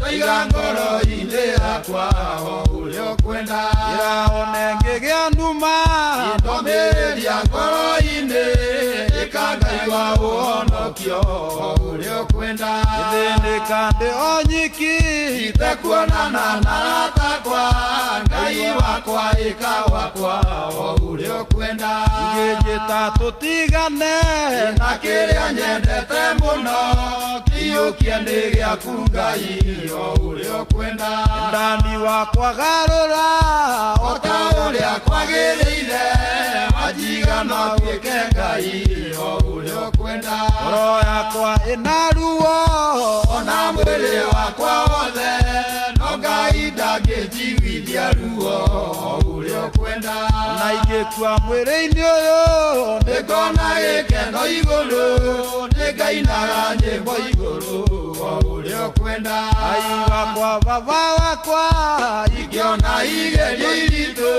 Ndaiga ngoro-inĩ yakwa o ũrĩa ũkwenda. Ĩraone ngĩgĩa nduma. Ndomĩrĩria ngoro-inĩ ĩka Ngai wa ũhonokio o ũrĩa ũkwenda. Ngĩthĩnĩka ndĩ o nyiki. Itekuonana na aratakwa Ngai wakwa ĩka wakwa o ũrĩa ũkwenda. Ingĩnjĩta tũtigane. Na kĩrĩa nyendete mũno kĩiyũkie nĩ gĩaku Ngai o ũrĩa ũkwenda. Ndani wakwa garũra. O ta ũrĩa kwagĩrĩire wanjiga no tuĩke Ngai o ũrĩa ũkwenda. Ngoro yakwa ĩna ruo. Ona mwĩrĩ wakwa wothe no Ngai ndangĩnjiguithia ruo o ũrĩa ũkwenda. Ona ingĩkua mwĩrĩ-inĩ ũyũ. Nĩngona gĩkeno igũrũ nĩngainaga nyĩmbo igũrũ o ũrĩa ũkwenda. Ngai wakwa baba wakwa. Ingĩona igerio iritũ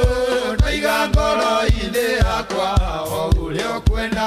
ndaiga ngoro-inĩ yakwa o ũrĩa ũkwenda.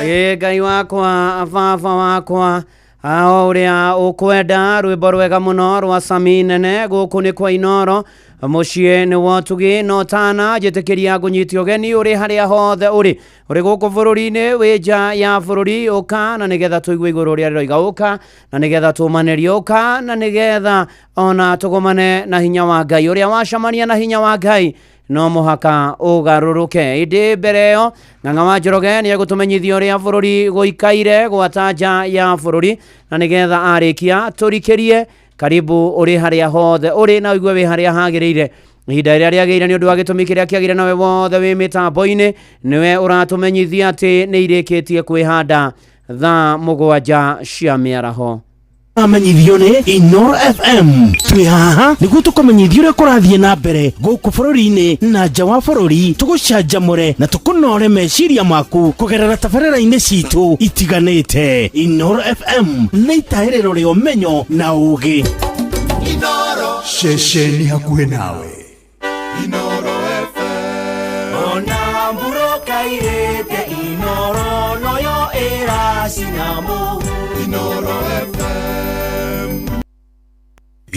Ĩ Ngai wakwa baba wakwa o ũrĩa ũkwenda. Rwĩmbo rwega mũno rwa Sami Nene. Gũkũ nĩ kwa Inoro mũciĩ nĩ wotugi no tana njĩtĩkĩria ngũnyite ũgeni ũrĩ harĩa hothe ũrĩ ũrĩ gũkũ bũrũri-inĩ wĩ nja ya bũrũri. Ũka na nĩgetha tũigue igũrũ rĩa rĩroiga. Ũka na nĩgetha tũmanĩrie. Ũka na nĩgetha ona tũgomane na hinya wa Ngai. Ũrĩa wacemania na hinya wa Ngai no mũhaka ũgarũrũke. Ĩndĩ mbere ĩyo Ng'ang'a wa Njoroge nĩ egũtũmenyithia ũrĩa bũrũri gũikaire gwata nja ya bũrũri, na nĩgetha arĩkia tũrikĩrie. Karibu ũrĩ harĩa hothe ũrĩ na ũigue wĩ harĩa hagĩrĩire ihinda rĩrĩa rĩagĩrĩire nĩ ũndũ wa gĩtũmi kĩrĩa kĩagĩrĩire. Nawe wothe wĩ mĩtambo-inĩ nĩwe ũratũmenyithia atĩ nĩ irĩkĩtie kwĩhanda thaa 7 cia mĩaraho. Amenyithio nĩ Inoro FM. Twĩ haha nĩguo tũkũmenyithia ũrĩa kũrathiĩ na mbere gũkũ bũrũri-inĩ na nja wa bũrũri, tũgũcanjamũre na tũkũnore meciria maku kũgerera tabarĩra-inĩ citũ itiganĩte. Inoro FM nĩ itahĩrĩro rĩa ũmenyo na ũũgĩ. Inoro ceceni hakuhĩ nawe. Inoro FM. Ona mbura kairĩte Inoro noyo ĩracina mũhu. Inoro FM.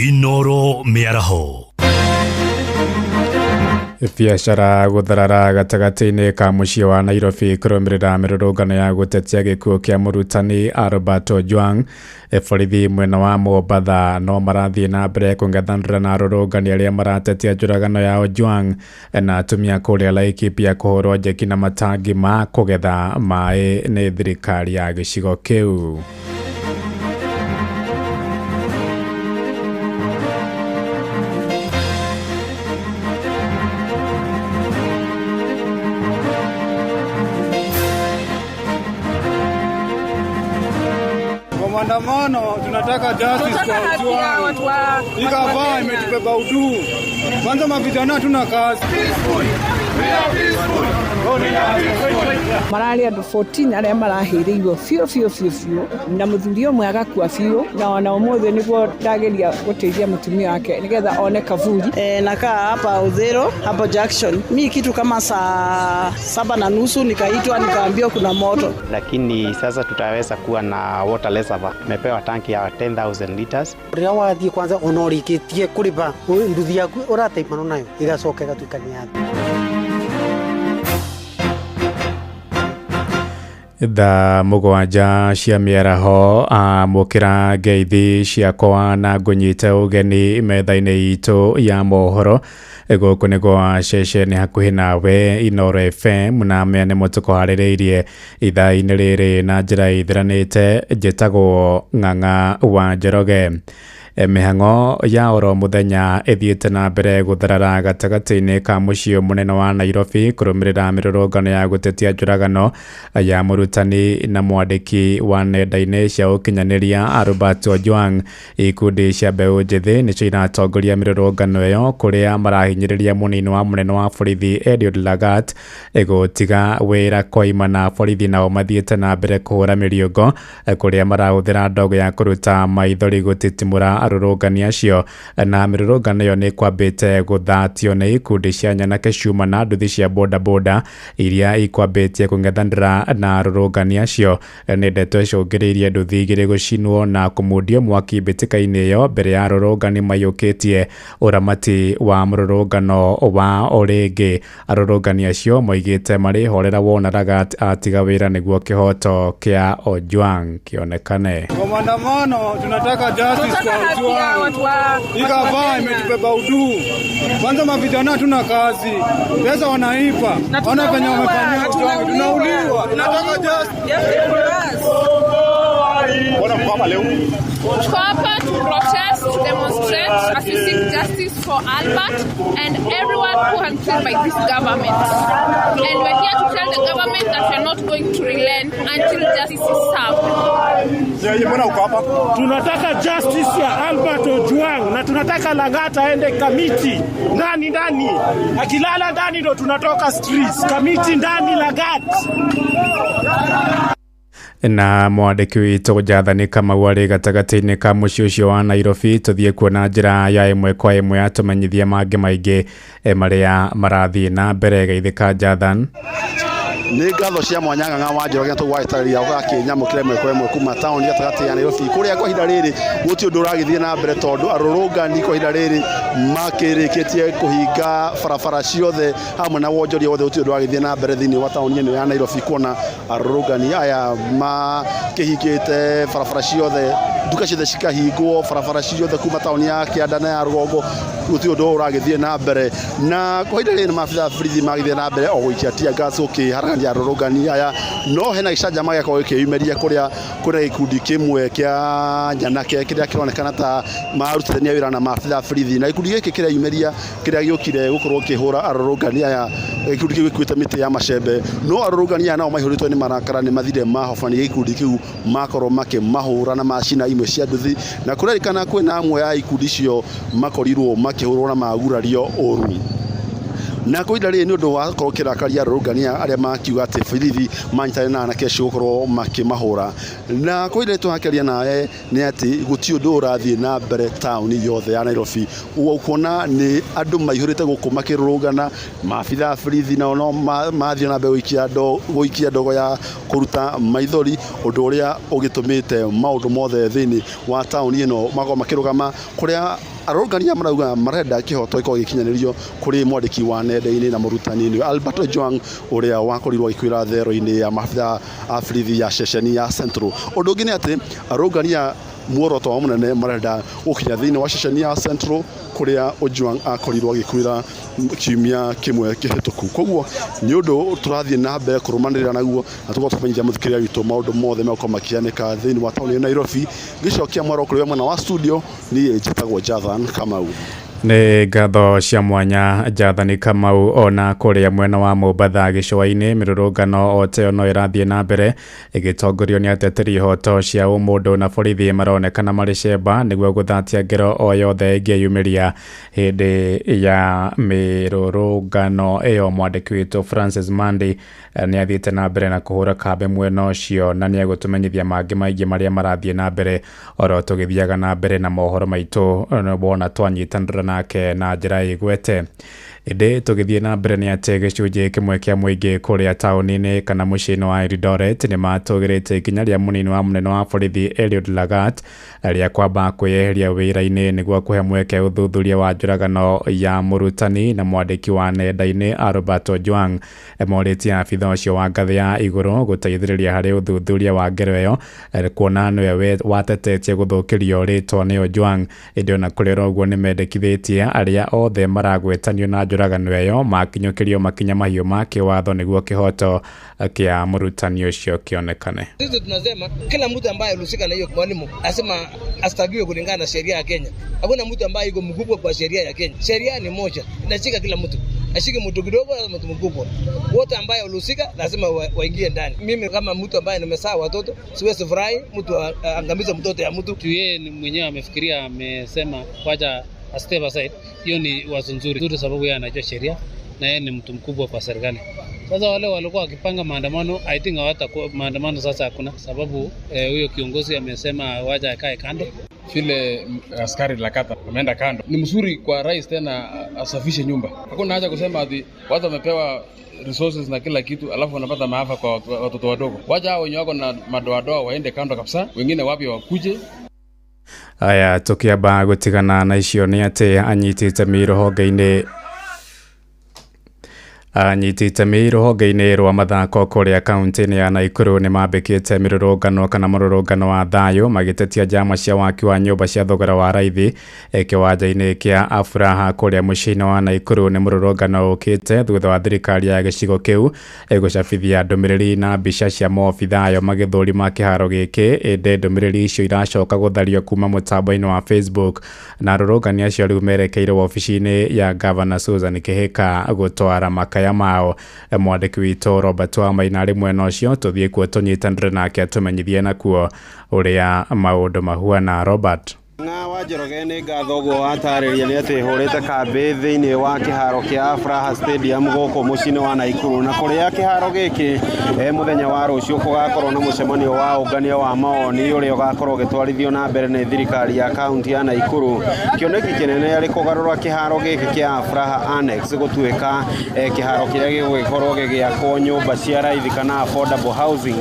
Inoro mĩaraho. Biacara gũtharara gatagatĩ-inĩ ka mũciĩ wa Nairobi kũrũmĩrĩra mĩrũrũngano ya gũtetia gĩkuũ kĩa mũrutani Albert Ojwang. Borithi mwena wa Mombatha no marathiĩ na mbere kũng'ethanĩra na arũrũngani arĩa maratetia njũragano ya Ojwang na atumia kũrĩa Laikipia kũhũrwo njeki na matangi ma kũgetha maĩ nĩ thirikari ya gĩcigo kĩu. Maandamano tunataka justice kwa Ojwang. Ikavaa imetubeba uduu. Kwanza mavijana hatuna kazi. Mararĩ andũ 14 arĩa marahĩrĩirwo biũ biũ biũ biũ na mũthuri ũmwe agakua biũ, na ona ũmũthĩ nĩguo ndageria gũteithia mũtumia wake nĩgetha one kaburi. Nakaa hapa Udhero hapo Junction. Mi kitu kama saa 7:30 nikaitwa nikaambiwa kuna moto. Lakini sasa tutaweza kuwa na water reservoir. Tumepewa tanki ya 10,000 liters. Rĩrĩa wathiĩ kwanza ũnorĩkĩtie kũrĩba nduthi yaku ũrateimano nayo ĩgacoka ĩgatuĩka nĩ yaku. Thaa 7 cia mĩaraho amũkĩra ngeithi ciakwa na ngũnyite ũgeni metha-inĩ itũ ya mohoro. Gũkũ nĩ gwa ceceni hakuhĩ nawe Inoro FM na mea nĩmo tũkũharĩrĩirie ithaa-inĩ rĩrĩ na njĩra ithiranĩte. Njĩtagwo Ng'ang'a wa Njoroge. Mĩhang'o ya oro mũthenya ĩthiĩte na mbere gũtharara gatagatĩ-inĩ ka mũciĩ mũnene wa Nairobi kũrũmĩrĩra mĩrũrũngano ya gũtetia njũragano ya mũrutani na mwandĩki wa nenda-inĩ cia ũkinyanĩria Albert Ojwang. Ikundi cia mbeũ njĩthĩ nĩcio iratongoria mĩrũrũngano ĩyo kũrĩa marahinyĩrĩria mũnini wa mũnene wa borithi Eliud Lagat gũtiga wĩra koima na borithi nao mathiĩte na mbere kũhũra mĩriũngo kũrĩa marahũthĩra ndogo ya kũruta maithori gũtitimũra arũrũngani acio na mĩrũrũngano ĩyo nĩ kwambĩte gũthatio nĩ ikundi cia nyanake ciuma na nduthi cia bodaboda iria ikwambĩtie kũng'ethanĩra na arũrũngani acio. Nĩ ndeto icũngĩrĩirie nduthi igĩrĩ gũcinwo na kũmundio mwaki mbĩtĩka-inĩ ĩyo mbere ya arũrũngani maiyũkĩtie ũramati wa mũrũrũngano wa o rĩngĩ. Arũrũngani acio moigĩte marĩhorera wona Lagat atiga wĩra nĩguo kĩhoto kĩa Ojwang kĩonekane. Kwa maandamano tunataka justice kwa Ojwang. Ikavaa imetubeba uduu. Kwanza mavijana hatuna kazi, pesa wanaipa, ona venye wamefanyia Ojwang, tunauliwa. Tunataka justice. Tuko hapa to protest, to demonstrate as we seek justice for Albert and everyone who has been killed by this government. And we're here to tell the government that we're not going to relent until justice is served. Tunataka justice ya Albert Ojwang na tunataka Lagat aende Kamiti ndani ndani, akilala ndani ndo tunatoka streets. Kamiti ndani, Lagat. Na mwandĩki witũ Jathani Kamau arĩ gatagatĩ-inĩ ka mũciĩ ũcio wa Nairobi. Tũthiĩ kuona njĩra ya ĩmwe kwa ĩmwe atũmenyithie mangĩ maingĩ marĩa marathiĩ na mbere. Geithĩka Jathan. Nĩ ngatho cia mwanya Ng'ang'a wa Njoroge tũgwagĩtarĩria ũgakĩnyamũkĩra ĩmwe kwa ĩmwe kuma taũni gatagatĩ ya Nairobi kũrĩa kwa ihinda rĩrĩ gũtirĩ ũndũ ũragĩthiĩ na mbere tondũ arũrũngani kwa ihinda rĩrĩ makĩrĩkĩtie kũhinga barabara ciothe hamwe na wonjoria wothe. Gũtirĩ ũndũ ũragĩthiĩ na mbere thĩinĩ wa taũni ĩno ya Nairobi kuona arũrũngani aya makĩhingĩte barabara ciothe, nduka ciothe cikahingwo, barabara ciothe kuma taũni ya kĩanda na ya rũgongo gũtirĩ ũndũ ũragĩthiĩ na mbere. Na kwa ihinda rĩrĩ maabitha a borithi magĩthiĩ na mbere o gũikia tear gas gũkĩharagania arũrũngani aya, no hena gĩcanjama gĩakorwo gĩkĩyumĩria kũrĩa kũrĩ gĩkundi kĩmwe kĩa nyanake kĩrĩa kĩronekana ta marutithania wĩra na maabitha a borithi, na gĩkundi gĩkĩ kĩreyumĩria kĩrĩa gĩũkire gũkorwo kĩhũra arũrũngani aya. Gĩkundi kĩu gĩkuĩte mĩtĩ ya macembe, no arũrũngani aya nao maihũrĩtwo nĩ marakara nĩ mathire mahobania gĩkundi kĩu makorwo makĩmahũra na macina imwe cia nduthi, na kũrerĩkana kwĩna amwe a ikundi icio makorirwo makĩhũrwo na magurario ũru. Na kwa ihinda rĩrĩ nĩ ũndũ wa gũkorwo kĩrakaria arũrũngani arĩa makiuga atĩ borithi manyitanĩire na anake acio gũkorwo makĩmahũra. Na kwa ihinda rĩrĩ tũrakĩaria nawe nĩ atĩ gũtirĩ ũndũ ũrathiĩ na mbere taũni yothe ya Nairobi. Ũkuona nĩ andũ maihũrĩte gũkũ makĩrũrũngana, maabitha a borithi nao no mathiĩ na mbere gũikia ndogo ya kũruta maithori, ũndũ ũrĩa ũgĩtũmĩte maũndũ mothe thĩinĩ wa taũni ĩno makorwo makĩrũgama, kũrĩa arũrũngani aya marauga marenda kĩhoto gĩkorwo gĩkinyanĩrio kũrĩ mwandĩki wa nenda-inĩ na mũrutani Albert Ojwang ũrĩa wakorirwo agĩkuĩra thero-inĩ ya maabitha a borithi ya ceceni ya Central. Ũndũ ũngĩ nĩ atĩ arũrũngani aya muoroto wao mũnene marenda gũkinya thĩinĩ wa ceceni ya Central kũrĩa Ojwang akorirwo agĩkuĩra kiumia kĩmwe kĩhĩtũku. Koguo nĩ ũndũ tũrathiĩ na mbere kũrũmanĩrĩra naguo na tũkorwo tũkĩmenyithia mũthikĩrĩria witũ maũndũ mothe megũkorwo makĩhanĩka thĩinĩ wa taũni ya Nairobi. Ngĩcokia mwaro kũrĩ we mwena wa studio, niĩ njĩtagwo Jathan Kamau. Nĩ ngatho cia mwanya Jathani Kamau. Ona kũrĩa mwena wa Mombatha gĩcũa-inĩ mĩrũrũngano o ta ĩyo no ĩrathiĩ na mbere ĩgĩtongorio nĩ ateteri ihoto cia ũmũndũ na borithi maronekana marĩ cemba nĩguo gũthatia ngero o yothe ĩngĩyumĩria hĩndĩ ya mĩrũrũngano ĩyo. Mwandĩki witũ Francis Mandi nĩ athiĩte na mbere na kũhũra kambĩ mwena ũcio na nĩ egũtũmenyithia mangĩ maingĩ marĩa marathiĩ na mbere oro tũgĩthiaga na mbere na mohoro maitũ wona twanyitanĩra nake na njĩra ĩgwete. Ĩndĩ tũgĩthiĩ na mbere nĩ atĩ gĩcunjĩ kĩmwe kĩa mũingĩ kũrĩa taũni-inĩ kana mũciĩ-inĩ wa Eldoret nĩ matũgĩrĩte ikinya rĩa mũnini wa mũnene wa borithi Eliud Lagat rĩa kwamba kwĩyeheria wĩra-inĩ nĩguo kũhe mweke ũthuthuria wa njũragano ya mũrutani na mwandĩki wa nenda-inĩ Albert Ojwang. Morĩtie abitha ũcio wa ngathĩ ya igũrũ gũteithĩrĩria harĩ ũthuthuria wa ngero ĩyo kuona nĩwe watetetie gũthũkĩrio rĩtwa nĩ Ojwang. Ĩndĩ ona kũrĩ ũguo nĩ mendekithĩtie arĩa othe maragwetanio na njũragano ĩyo makinyũkĩrio makinya mahiũ ma kĩwatho nĩguo kĩhoto kĩa mũrutani ũcio kĩonekane. Sisi tunasema kila mtu ambaye alihusika na hiyo mwalimu asema astagiwe kulingana na sheria ya Kenya. Hakuna mtu ambaye yuko mkubwa kwa sheria ya Kenya. Sheria ni moja, inashika kila mtu. Ashike mtu kidogo na mtu mkubwa. Wote ambaye walihusika lazima waingie ndani. Mimi kama mtu ambaye nimesaa watoto siwezi furahi mtu angamize mtoto ya mtu. Yeye mwenyewe amefikiria, amesema wacha a step aside. Hiyo ni wazo nzuri sababu yeye anajua sheria na yeye ni mtu mkubwa kwa serikali. Sasa wale walikuwa wakipanga maandamano, I think hawatakuwa maandamano sasa, hakuna sababu huyo kiongozi amesema wacha akae kando. Vile askari Lakata ameenda kando, ni mzuri kwa rais tena asafishe nyumba. Hakuna haja kusema ati watu wamepewa resources na kila kitu, alafu wanapata maafa kwa watoto wadogo. Wacha hao wenye wako na madoadoa waende kando kabisa, wengine wapya wakuje. Aya, tukiamba gutigana na icio nĩ atĩ anyiti itemi rũhonge-inĩ rwa mathako kũrĩa kaunti-inĩ ya Naikuru nĩ mambĩkĩte mĩrũrũngano kana mũrũrũngano wa thayũ magĩtetia njama cia waki wa nyũmba cia thogora wa raithi kĩwanja-inĩ kĩa Afuraha kũrĩa mũciĩ-inĩ wa Naikuru. Nĩ mũrũrũngano ũkĩte thutha wa thirikari ya gĩcigo kĩu gũcabithia ndũmĩrĩri na mbica cia maobitha ayo magĩthũrima kĩharo gĩkĩ, ĩndĩ ndũmĩrĩri icio iracoka gũthario kuma mũtambo-inĩ wa Facebook, na arũrũngani acio rĩu merekeire wabici-inĩ ya Gavana Susan Kihika gũtwara makaya mao. Mwandĩki witũ Robert Wamaina arĩ mwena ũcio, tũthiĩ kuo tũnyitanĩre nake atũmenyithie nakuo ũrĩa maũndũ mahuana. Robert. Ng'a wa Njoroge, nĩ ngatho ũguo watarĩria nĩ atĩ hũrĩte kambĩ thĩinĩ wa kĩharo kĩa Afraha Stadium gũkũ mũciĩ-inĩ wa Naikuru, na kũrĩa kĩharo gĩkĩ mũthenya wa rũciũ gũgakorwo na mũcemanio wa ũngania wa mawoni ũrĩa ũgakorwo ũgĩtwarithio na mbere nĩ thirikari ya kaunti ya Naikuru. Kĩoneki kĩnene arĩ kũgarũra kĩharo gĩkĩ kĩa Afraha Annex gũtuĩka kĩharo kĩrĩa gĩgũgĩkorwo gĩgĩakwo nyũmba cia raithi kana affordable housing,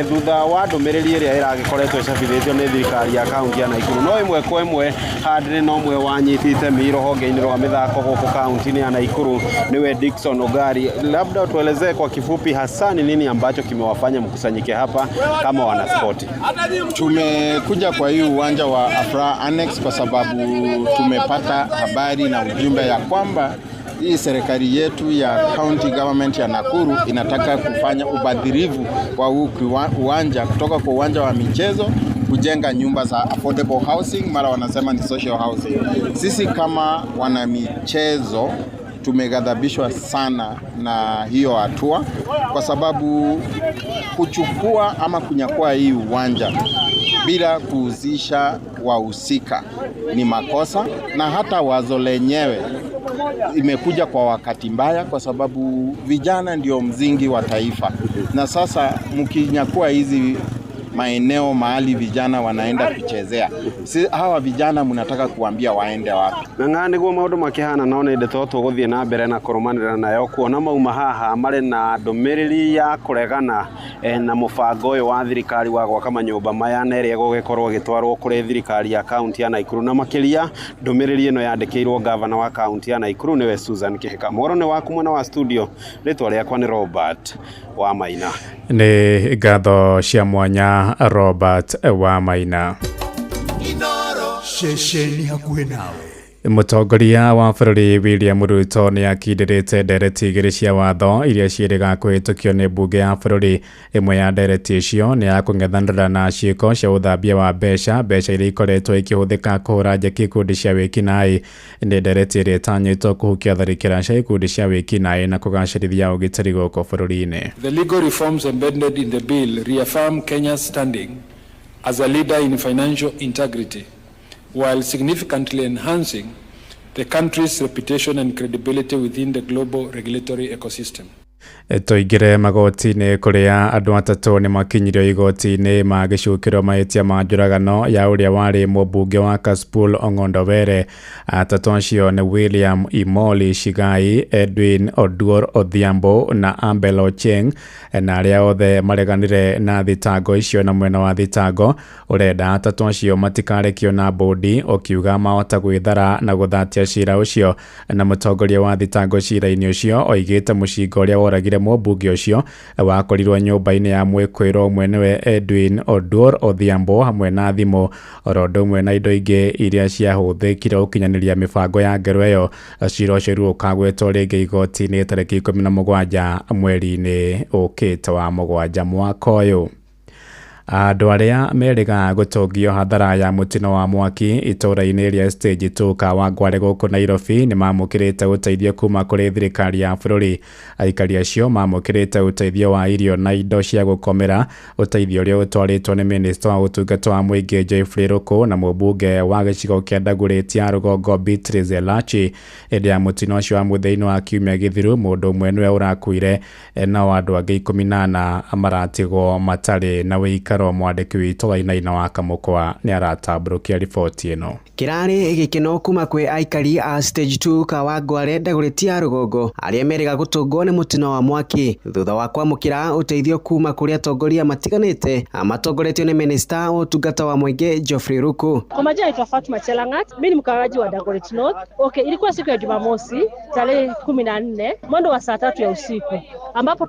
thutha wa ndũmĩrĩri ĩrĩa ĩragĩkoretwo ĩcabithĩtio nĩ thirikari ya kaunti ya Naikuru. No ĩmwe kwa ĩmwe handĩrĩ na ũmwe wanyiti itemi rũhonge-inĩ rwa mĩthako gũkũ kaunti-inĩ ya Naikuru, niwe Dickson Ogari. Labda tuelezee kwa kifupi hasa ni nini ambacho kimewafanya mkusanyike hapa kama wanaspoti? Tumekuja kwa hii uwanja wa Afraha Annex kwa sababu tumepata habari na ujumbe ya kwamba hii serikali yetu ya county government ya Nakuru inataka kufanya ubadhirivu wa huu uwanja kutoka kwa uwanja wa michezo kujenga nyumba za affordable housing, mara wanasema ni social housing. Sisi kama wanamichezo tumeghadhabishwa sana na hiyo hatua, kwa sababu kuchukua ama kunyakua hii uwanja bila kuhusisha wahusika ni makosa, na hata wazo lenyewe imekuja kwa wakati mbaya, kwa sababu vijana ndio mzingi wa taifa, na sasa mkinyakua hizi maeneo mahali vijana wanaenda kuchezea, si hawa vijana mnataka kuambia waende wapi? Ng'a niguo maundu makihana no nĩ ndeto tũgũthiĩ na mbere na kũrũmanĩrĩra nayo kuona mauma haha marĩ na ndũmĩrĩri ya kũregana na mũbango ũyũ wa thirikari wa gwaka manyũmba maya na ĩrĩa ĩgũgĩkorwo ĩgĩtwarwo kũrĩ thirikari ya kaunti ya Naikuru, na makĩria ndũmĩrĩri ĩno yandĩkĩirwo gavana wa kaunti ya Naikuru nĩwe Susan Kihika. Mohoro nĩ waku mwena wa studio, rĩtwa rĩakwa nĩ Robert Wamaina. Nĩ ngatho cia mwanya Robert Wamaina. Ceceni hakuhĩ nawe. Mũtongoria wa bũrũri William Ruto nĩ akindĩrĩte ndereti igĩrĩ cia watho iria ciĩrĩga kũhĩtũkio nĩ mbunge ya bũrũri. Ĩmwe ya ndereti icio nĩ ya kũng'ethanĩra na ciĩko cia ũthambia wa mbeca iria ikoretwo ikĩhũthĩka kũhũra njeki ikundi cia wĩkinaĩ. Nĩ ndereti ĩrĩa ĩtanyĩtwo kũhukia tharĩkĩra cia ikundi cia wĩkinaĩ na kũgacĩrithia ũgitĩri gũkũ bũrũri-inĩ. The legal reforms embedded in the bill reaffirm Kenya's standing as a leader in financial integrity, while significantly enhancing the country's reputation and credibility within the global regulatory ecosystem. Tũingĩre magoti-inĩ kũrĩa andũ atatũ nĩ makinyirio igoti-inĩ magĩcukĩrwo mahĩtia ma njũragano ya ũrĩa warĩ mũmbunge wa Kasipul Ong'ondo Were. Atatũ acio nĩ William Imoli Shigai, Edwin Oduor Odhiambo na Ambel Ochieng, na arĩa othe mareganire na thitango icio, na mwena wa thitango ũrenda atatũ acio matikarekio na bũndi, ũkiuga mahota gwĩthara na gũthatia cira ũcio. Na mũtongoria wa thitango cira-inĩ ũcio oigĩte mũcinga ũrĩa woragire mũmbunge ũcio wakorirwo nyũmba-inĩ ya mwĩkũĩrwo ũmwe nĩwe Edwin Oduor Odhiambo hamwe na thimũ oro ũndũ ũmwe na indo ingĩ iria ciahũthĩkire gũkinyanĩria mĩbango ya ngero ĩyo. Cira ũcio rĩu ũkagwetwo rĩngĩ igoti-inĩ tarĩki 17 mweri-inĩ ũkĩte wa mũgwanja mwaka ũyũ. Andũ arĩa merĩga gũtũngio hathara ya mũtino wa mwaki itũũra-inĩ rĩa stage 2 Kawangware gũkũ Nairobi nĩ mamũkĩrĩte ũteithio kuma kũrĩ thirikari ya bũrũri. Aikari acio mamũkĩrĩte ũteithio wa irio na indo cia gũkomera, ũteithio ũrĩa ũtwarĩtwo nĩ minista wa ũtungata wa mũingĩ Geoffrey Ruku na mũmbunge wa gĩcigo kĩa Dagoretti ya rũgongo Beatrice Elachi. Hĩndĩ ya mũtino ũcio wa mũthia-inĩ wa kiumia gĩthiru, mũndũ ũmwe nĩwe ũrakuire nao andũ angĩ 14 maratigwo matarĩ na wĩikaro. gĩikaro. Mwandĩki witũ Wainaina wa Kamũkwa nĩ aratambũrũkia riboti ĩno. Kĩrarĩ gĩkeno kuma kwĩ aikari a stage 2 Kawangware Dagoretti ya rũgongo arĩa merĩga gũtũngwo nĩ mũtino wa mwaki thutha wa kwamũkĩra ũteithio kuma kũrĩ atongoria matiganĩte matongoretio nĩ minista wa ũtungata wa mũingĩ Geoffrey Ruku. Kwa majina naitwa Fatuma Chelangat, mimi ni mkaaji wa Dagoretti North. Okay, ilikuwa siku ya Jumamosi tarehe 14 mwendo wa saa 3 ya usiku ambapo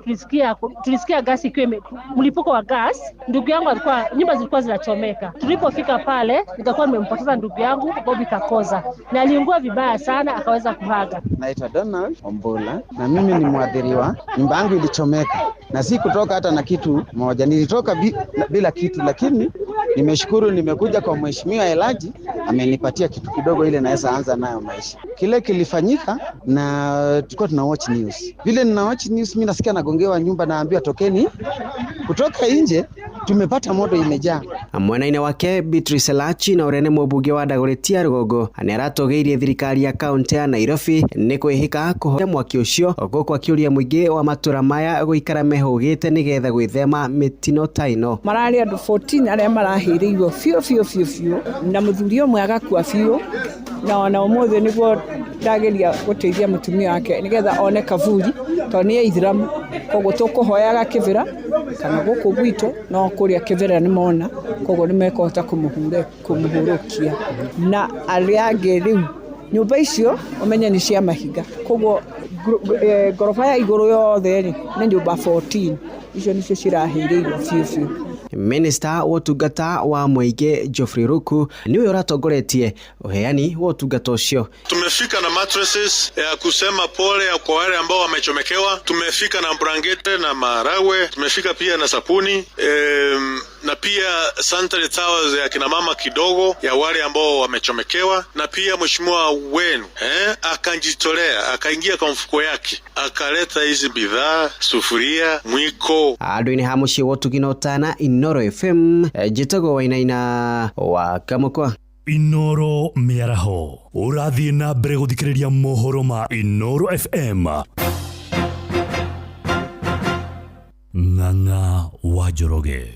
tulisikia gasi ikiwa mlipuko wa gas. Ndugu yangu alikuwa, nyumba zilikuwa zinachomeka. Tulipofika pale nikakuwa nimempoteza ndugu yangu Bobby Kakoza na aliungua vibaya sana akaweza kuhaga. Naitwa Donald Ombola na mimi ni mwadhiriwa. Nyumba yangu ilichomeka na si kutoka hata na kitu moja. Nilitoka bila kitu, lakini nimeshukuru nimekuja kwa Mheshimiwa Elaji, amenipatia kitu kidogo ile naweza anza nayo maisha. Kile kilifanyika na tulikuwa tuna watch news. Vile nina watch news mimi nasikia nagongewa nyumba, naambiwa tokeni kutoka nje, tumepata moto imejaa. Mwena-inĩ wake Beatrice Elachi na ũrĩa nĩ mũmbunge wa Dagoretti ya rũgongo nĩ aratũgĩirie thirikari ya kaunti ya Nairobi nĩ kwĩhĩka kũhoria mwaki ũcio gũkũ akĩũria mũingĩ wa matũra maya gũikara mehũgĩte nĩgetha gwĩthema mĩtino ta ĩno. Mararĩ andũ 14 arĩa marahĩrĩirwo biũ biũ biũ biũ na mũthuri ũmwe agakua biũ, na ona ũmũthĩ nĩguo ndageria gũteithia mũtumia wake nĩgetha one kaburi tondũ nĩ aithĩramu, koguo tũkũhoyaga kĩbĩra kana gũkũ gwitũ no kũrĩa kĩbĩra nĩ mona, koguo nĩ mekũhota kũmũhurũkia. Na arĩa angĩ rĩu nyũmba icio ũmenye nĩ cia mahiga, koguo ngoroba ya igũrũ yothe rĩ nĩ nyũmba 14 icio nĩcio cirahĩrĩirwo biũ biũ. Minista wa ũtungata wa mũingĩ Geoffrey Ruku nĩwe ũratongoretie ũheani wa ũtungata ũcio. Tumefika na mattresses ya kusema pole kwa wale ambao wamechomekewa. Tumefika na blanketi na maharagwe, tumefika pia na sabuni na pia sanitary towels ya kina mama kidogo ya wale ambao wamechomekewa, na pia mheshimiwa wenu akajitolea akaingia kwa mfuko yake akaleta hizi bidhaa, sufuria, mwiko. Andũ-inĩ ha mũciĩ wa ũtugi na ũtana, Inoro FM, njĩtagwo Wainaina wa Kamũkwa. Inoro mĩaraho ũrathiĩ na mbere gũthikĩrĩria mohoro ma Inoro FM. Ng'ang'a wa Njoroge.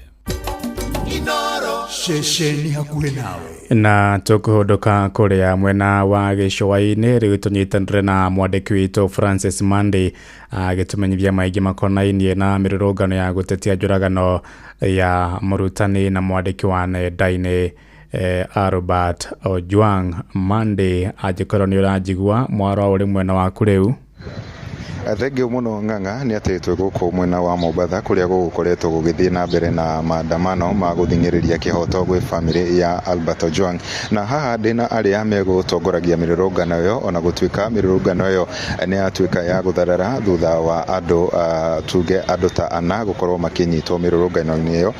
Ceceni hakuhĩ nawe. Na tũkũhũndũka kũrĩa mwena wa gĩcũa-inĩ rĩu tũnyitanĩre na mwandĩki witũ Francis Mandi agĩtũmenyithia maingĩ makonainie na mĩrũrũngano ya gũtetia njũragano ya mũrutani na mwandĩki wa nenda-inĩ Albert Ojwang. Mandi, angĩkorwo nĩ ũranjigua, mwaro ũrĩ mwena waku rĩu. Thengio muno Ng'ang'a nĩ atĩ twĩ gũkũ mwena wa Mombatha kũrĩa gũgũkoretwo gũgĩthiĩ na mbere na maandamano ma gũthing'ĩrĩria kĩhoto gwĩ bamĩrĩ ya Albert Ojwang, na haha ndĩna arĩa megũtongoragia mĩrũrũngano ĩyo, ona gũtuĩka mĩrũrũngano ĩyo nĩ yatuĩka ya gũtharara thutha wa andũ tuge andũ ta ana gũkorwo makĩnyitwo mĩrũrũngano-inĩ ĩyo.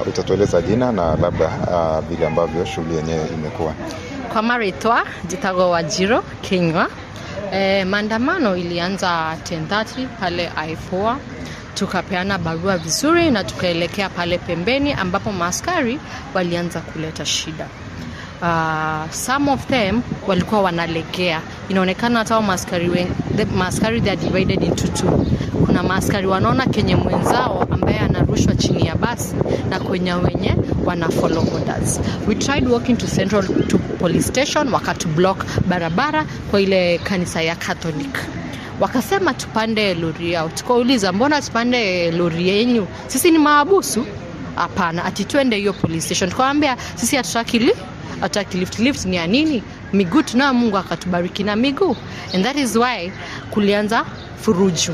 Utatueleza jina na labda vile ambavyo shughuli yenyewe imekuwa. Kwa marĩtwa njĩtagwo Wanjirũ Kinyua. Maandamano ilianza 10:30 pale I4, tukapeana barua vizuri na tukaelekea pale pembeni ambapo maaskari walianza kuleta shida. Some of them walikuwa wanalegea. Inaonekana hata maaskari they are divided into two. Kuna maaskari wanaona kenye mwenzao ambaye anarushwa chini ya basi na kwenye wenye wana follow orders. We tried walking to Central to police station, wakatu block barabara kwa ile kanisa ya Catholic. Wakasema tupande lori yao. Tukauliza mbona tupande lori yenu? Sisi ni maabusu? Hapana, ati twende hiyo police station. Tukawaambia sisi hatutaki lift. Lift ni ya nini? Miguu tunao, Mungu akatubariki na miguu. And that is why kulianza furuju.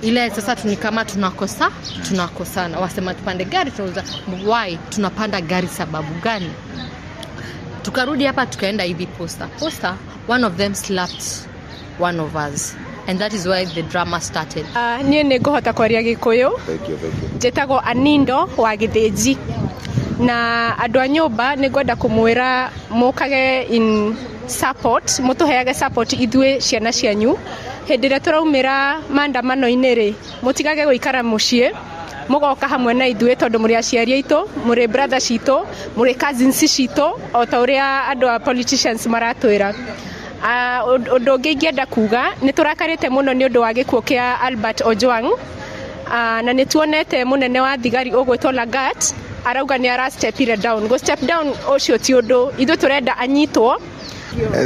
Ile sasa tuni kama tunakosana. Wasema tupande gari, tunauliza why tunapanda gari, sababu gani? Tukarudi hapa tukaenda hivi posta. Posta, one of them slapped one of us. And that is why the drama started. Niĩ nĩ ngũhota kwaria Gĩkũyũ. Thank you, thank you. Njĩtagwo Anindo wa Gĩthĩnji. Na andũ a nyũmba nĩ ngwenda kũmwĩra mũkage in support, mũtũheage support ithuĩ ciana cianyu. Hĩndĩ ĩrĩa tũraumĩra maandamano-inĩ rĩ, mũtigage gũikara mũciĩ, mũgoka hamwe na ithuĩ tondũ mũrĩ aciari aitũ, mũrĩ brother citũ, mũrĩ cousins citũ, o ta ũrĩa andũ a politicians maratwĩra. Ũndũ ũngĩ ingĩenda kuga, nĩ tũrakarĩte mũno nĩ ũndũ wa gĩkuũ kĩa Albert Ojwang, na nĩ tuonete mũnene wa thigari ũgwĩtwo Lagat Arauga nĩ ara stepire down. Go step down ũcio ti ũndũ, ithuĩ tũrenda anyitwo.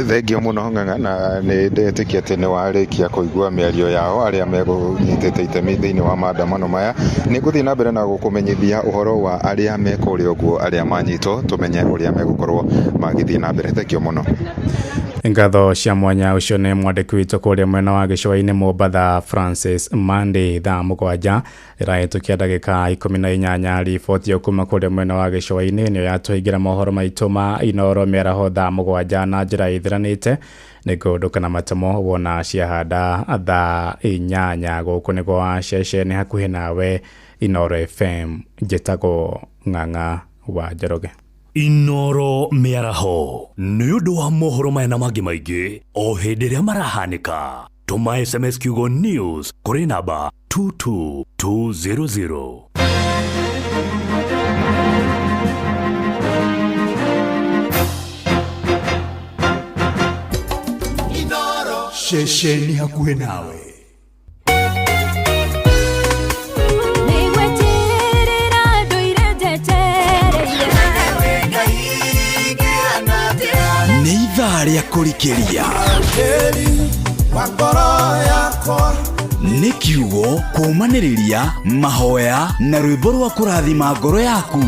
Thengio mũno Ng'ang'a, na nĩ ndetĩkia atĩ nĩ warĩkia kũigua mĩario yao arĩa megũnyitĩte itemi thĩinĩ wa maandamano maya. Nĩ ngũthiĩ na mbere na gũkũmenyithia ũhoro wa arĩa me kũrĩa ũguo, arĩa manyitwo, tũmenye ũrĩa megũkorwo magĩthiĩ na mbere. Thengio mũno. Ngatho cia mwanya. Ũcio nĩ mwandĩki witũ kũrĩa mwena wa gĩcũa-inĩ Mombatha, Francis Mandi. Thaa 7 ĩrahĩtũkia ndagĩka 18. Riboti ĩyo kuma kũrĩa mwena wa gĩcũa-inĩ nĩyo yatũhingĩra mohoro maitũ ma Inoro mĩaraho thaa 7 na njĩra ĩthiranĩte. Nĩ ngũndũka na matemo wona ciahanda thaa 8. Gũkũ nĩ gwa ceceni hakuhĩ nawe, Inoro FM. Njĩtagwo Ng'ang'a wa Njoroge. Inoro mĩaraho nĩ ũndũ wa mohoro maya na mangĩ maingĩ o hĩndĩ ĩrĩa marahanĩka, tũma SMS kiugo news kũrĩ namba 22200. Ceceni hakuhĩ nawe. Nĩgweterera ndũire njetereire. Nĩ ithaa rĩa kũrikĩria, nĩ kiugo kũũmanĩrĩria, mahoya na rwĩmbo rwa kũrathima ngoro yaku.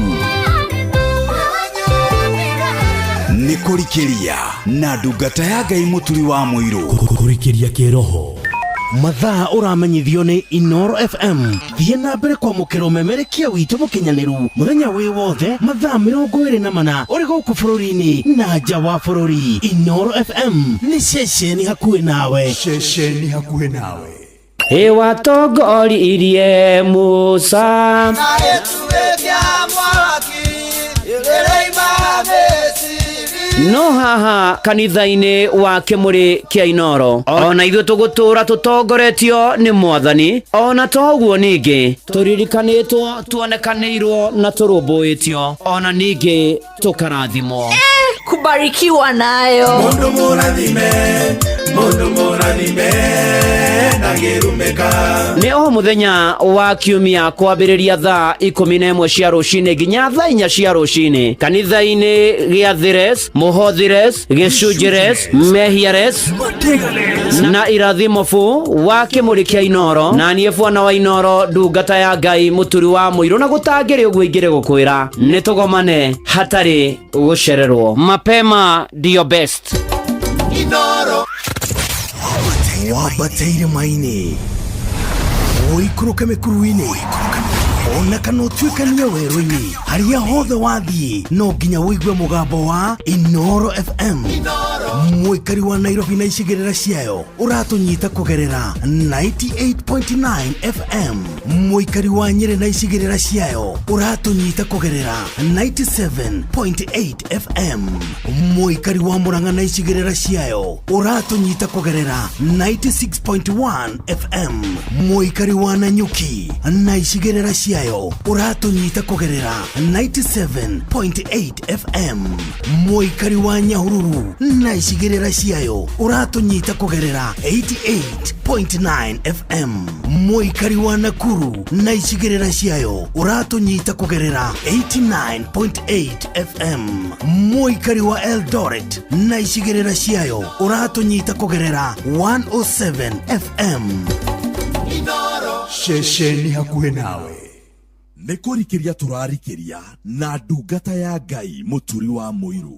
Nĩ kũrikĩria na ndungata ya Ngai Mũturi wa Mũirũ. Kũrikĩria kĩroho. Mathaa ũramenyithio nĩ Inoro FM. Thiĩ na mbere kwamũkĩra ũmemerekia witũ mũkinyanĩru mũthenya wĩ wothe, mathaa 24, ũrĩ gũkũ bũrũri-inĩ na nja wa bũrũri. Inoro FM nĩ ceceni hakuhĩ nawe. Ceceni hakuhĩ nawe. Ĩwatongoririe Musa. No haha kanitha-inĩ wa kĩmũrĩ kĩa Inoro, ona ithuĩ tũgũtũra tũtongoretio nĩ Mwathani. Ona to ũguo, ningĩ tũririkanĩtwo, tuonekanĩirwo na tũrũmbũĩtio, ona ningĩ tũkarathimwo. Kubarikiwa nayo. Mundu mũrathime, mundu mũrathime ndangĩrumĩka. Nĩ o mũthenya wa kiumia kwambĩrĩria thaa 11 cia rũcinĩ nginya thaa 4 cia rũcinĩ, kanitha-inĩ gĩa Thires, Mũhothires, Gĩcunjĩres, Mehiares na Irathimo bu wa kĩmũrĩ kĩa Inoro, na niĩ bwana wa Inoro, ndungata ya Ngai Mũturi wa Mũirũ, na gũtangĩrĩ ũguo ingĩrĩ gũkwĩra nĩ tũgomane hatarĩ gũcererwo. Mapema ndio best. Wambate irĩma-inĩ, ũikũrũke mĩkuru-inĩ, ona kana ũtuĩkanie werũ-inĩ, harĩa hothe wathiĩ no nginya ũigue mũgambo wa Inoro FM. Mũikari wa Nairobi na icigĩrĩra ciayo ũratũnyita kũgerera 98.9 FM. Mũikari wa Nyĩrĩ na icigĩrĩra ciayo ũratũnyita kũgerera 97.8 FM. Mũikari wa Murang'a na icigĩrĩra ciayo ũratũnyita kũgerera 96.1 FM. Mũikari wa Nanyuki na icigĩrĩra ciayo ũratũnyita kũgerera 97.8 FM. Mũikari wa Nyahururu na icigĩrĩra ciayo ũratũnyita kũgerera 88.9 FM. Mũikari wa Nakuru na icigĩrĩra ciayo ũratũnyita kũgerera 89.8 FM. Mũikari wa Eldoret na icigĩrĩra ciayo ũratũnyita kũgerera 107 FM. Ceceni hakuhĩ nawe. Nĩ kũrikĩria tũrarikĩria na ndungata ya Ngai Mũturi wa Mũirũ.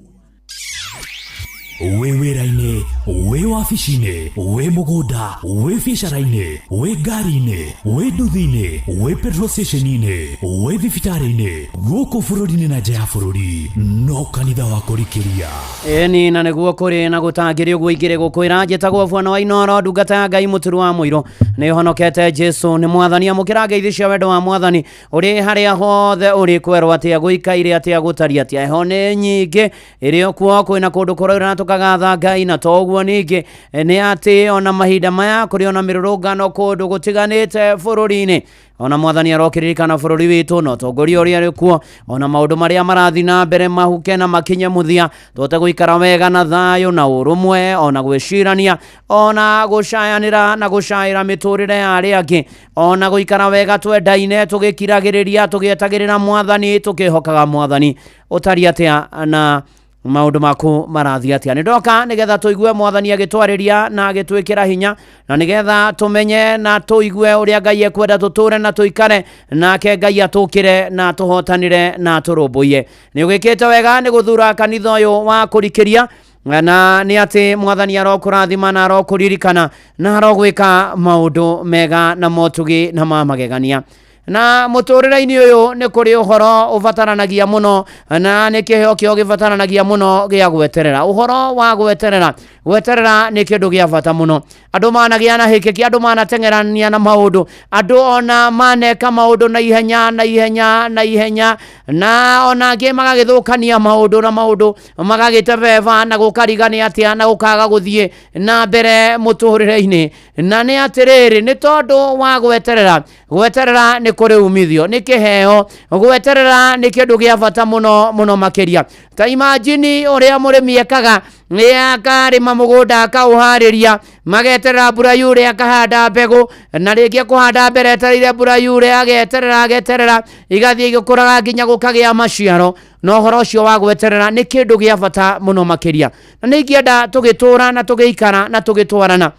Wĩ wĩra-inĩ, wĩ wabici-inĩ, wĩ mũgũnda, wĩ biacara-inĩ, wĩ ngari-inĩ, wĩ nduthi-inĩ, wĩ petrol station-inĩ, wĩ thibitarĩ-inĩ, gũkũ bũrũri-inĩ na nja ya bũrũri, no kanitha wa kũrikĩria. Ĩni na nĩguo kũrĩ na gũtangĩrĩ ũguo ingĩrĩ gũkwĩra. Njĩtagwo bwana wa Inoro, ndungata ya Ngai Mũturi wa Mũirũ. Nĩ honokete, Jesu nĩ Mwathani. Amũkĩra ngeithi cia wendo wa Mwathani ũrĩ harĩa hothe ũrĩ. Kwerwo atĩa, gũikaire atĩa, gũtari atĩa, heho nĩ nyingĩ ĩrĩ o kuo, kwĩna kũndũ kũraura na tũkagatha Ngai. Na to ũguo ningĩ Rĩngĩ nĩ atĩ ona mahinda maya kũrĩ ona mĩrũrũngano kũndũ gũtiganĩte bũrũri-inĩ. Ona mwathani arokĩririkana bũrũri witũ na ũtongoria ũrĩa ũrĩ kuo, ona maũndũ marĩa marathiĩ na mbere mahuke na makinye mũthia, tũhote gũikara wega na thayũ na ũrũmwe, ona gwĩcirania, ona gũcayanĩra na gũcaĩra mĩtũrĩre ya arĩa angĩ, ona gũikara wega twendaine, tũgĩkiragĩrĩria, tũgĩetagĩrĩra mwathani, tũkĩhokaga mwathani. Ũtariĩ atĩa na maũndũ maku marathiĩ atĩa? Nĩ ndoka nĩgetha tũigue mwathani agĩtwarĩria na agĩtwĩkĩra hinya, na nĩgetha tũmenye na tũigue ũrĩa Ngai ekwenda tũtũre na tũikare nake, Ngai atũkĩre na tũhotanĩre na tũrũmbũiye. Nĩ ũgĩkĩte wega nĩ gũthura kanitha ũyũ wa kũrikĩria, na nĩ atĩ mwathani arokũrathima na arokũririkana na arogwĩka maũndũ mega na motugi na ma magegania. Na mũtũrĩre-inĩ ũyũ nĩ kũrĩ ũhoro ũbataranagia mũno, na nĩ kĩheo kĩo gĩbataranagia mũno gĩa gweterera. Ũhoro wa gweterera, gweterera nĩ kĩndũ gĩa bata mũno. Andũ managĩa na hĩkĩki, andũ manateng'erania na maũndũ, andũ ona maneka maũndũ na ihenya na ihenya na ihenya, na ona angĩ magagĩthũkania maũndũ na maũndũ magagĩtebeba na gũkarigania atĩa na gũkaga gũthiĩ na mbere mũtũrĩre-inĩ. Na nĩ atĩrĩrĩ, nĩ tondũ wa gweterera. Gweterera nĩ kũrĩ umithio, nĩ kĩheo. Gweterera nĩ kĩndũ gĩa bata mũno mũno makĩria. Ta imagine ũrĩa mũrĩmi ekaga, nĩ akarĩma mũgũnda akaũharĩria, mageterera mbura yure akahanda mbegũ, na rĩngĩ kũhanda mbere etereire mbura yure, ageterera ageterera, igathiĩ igĩkũraga nginya gũkagĩa maciaro. Na ũhoro ũcio wa gweterera nĩ kĩndũ gĩa bata mũno makĩria. Na nĩ ingĩenda tũgĩtũra na tũgĩikara na tũgĩtwarana,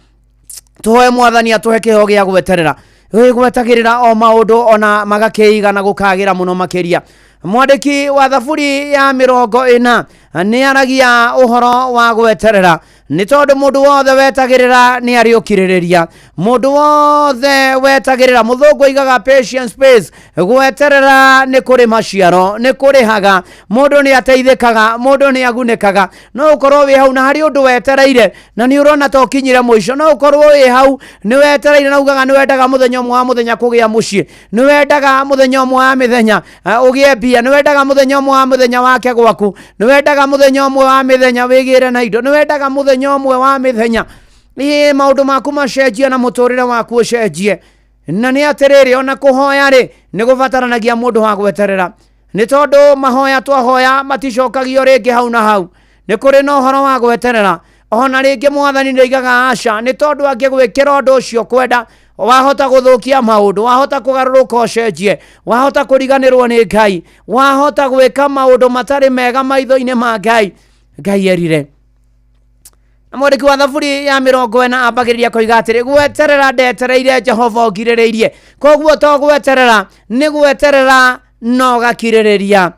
tũhoe mwathani atũhe kĩheo gĩa gweterera. Gwetagĩrĩra o maũndũ ona magakĩiga na gũkagĩra mũno makĩria. Mwandĩki wa thaburi ya 40 nĩ aragia ũhoro wa gweterera, nĩ tondũ mũndũ wothe wetagĩrĩra nĩ arĩ ũkirĩrĩria. Mũndũ wothe wetagĩrĩra, mũthũngũ aigaga patience space. Gweterera nĩ kũrĩ maciaro, nĩ kũrĩhaga, mũndũ nĩ ateithĩkaga, mũndũ nĩ agunĩkaga. No ũkorwo wĩ hau na harĩ ũndũ wetereire na nĩ ũrona ta ũkinyire mũico. No ũkorwo wĩ hau nĩ wetereire na ugaga nĩ wendaga mũthenya ũmwe wa mũthenya kũgĩa mũciĩ, nĩ wendaga mũthenya ũmwe wa mĩthenya ũgĩe mbia, nĩ wendaga mũthenya ũmwe wa mũthenya wake gwaku, nĩ wendaga mũthenya ũmwe wa mĩthenya wĩgĩre na indo, nĩ wendaga mũthenya ũmwe wa mĩthenya ĩ maũndũ maku macenjie na mũtũrĩre waku ũcenjie. Na nĩ atĩrĩrĩ, ona kũhoya rĩ nĩ gũbataranagia mũndũ wa gweterera, nĩ tondũ mahoya twahoya maticokagio rĩngĩ hau na hau. Nĩ kũrĩ na ũhoro wa gweterera. Ona rĩngĩ mwathani nĩaigaga aca, nĩ tondũ angĩgwĩkĩra ũndũ ũcio kwenda, wahota gũthũkia maũndũ, wahota kũgarũrũka ũcenjie, wahota kũriganĩrwo nĩ Ngai, wahota gwĩka maũndũ matarĩ mega maitho-inĩ ma Ngai. Ngai erire. Na mwandĩki wa thaburi ya 40 ambagĩrĩria koiga atĩrĩ, gweterera ndetereire Jehova ũngirĩrĩirie. Koguo to gweterera, nĩ gweterera no gakirĩrĩria.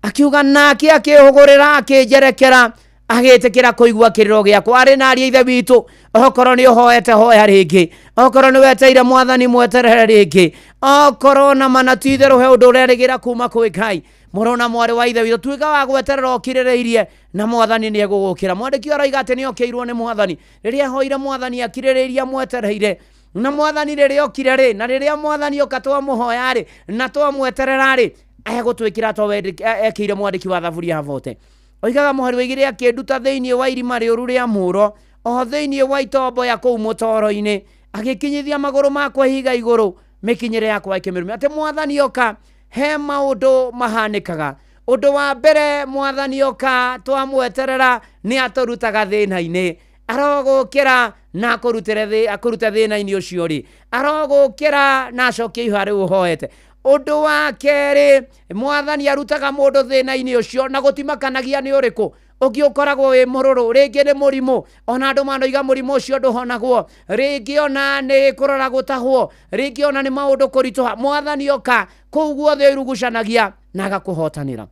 Akiuga nake akĩhũgũrĩra akĩnjerekera, agĩtĩkĩra kũigua kĩrĩro gĩakwa. Arĩ na aria ithe witũ, okorwo nĩ ũhoete hoya rĩngĩ, okorwo nĩ weteire mwathani mweterere rĩngĩ, okorwo na mana ti itherũ he ũndũ ũrerĩgĩra kuma kwĩ Ngai. Mũrũ na mwarĩ wa ithe witũ, tuĩka wa gweterera ũkirĩrĩirie na mwathani nĩ egũgũkĩra. Mwandĩki aroiga atĩ nĩ okĩirwo nĩ mwathani rĩrĩa ahoire mwathani akirĩrĩirie amwetereire. Na mwathani rĩrĩa okire rĩ, na rĩrĩa mwathani oka twamũhoya rĩ, na twamweterera rĩ, egũtwĩkĩra to ekĩire mwandĩki wa thaburi ya bote. Oigaga mũhari wa 2, akĩnduta thĩinĩ wa irima rĩũru rĩa mũro, o thĩinĩ wa itombo ya kũu mũtoro-inĩ, agĩkinyithia magũrũ makwa ihiga igũrũ, mĩkinyĩre yakwa ĩkĩmĩrũmia. Atĩ mwathani oka he maũndũ mahanĩkaga. Ũndũ wa mbere, mwathani oka twamweterera nĩ atũrutaga thĩna-inĩ. Arogũkĩra na akũrute thĩna-inĩ ũcio rĩ, arogũkĩra na acokie ihoya rĩu ũhoete. Ũndũ wa kerĩ, mwathani arutaga mũndũ thĩna-inĩ ũcio na gũtimakanagia nĩ ũrĩkũ. Ũngĩ ũkoragwo wĩ mũrũrũ, rĩngĩ nĩ mũrimũ, ona andũ manoiga mũrimũ ũcio ndũhonagwo, rĩngĩ ona nĩ kũrora gũtahwo, rĩngĩ ona nĩ maũndũ kũritũha. Mwathani oka kũu guothe ũirugucanagia na agakũhotanĩra.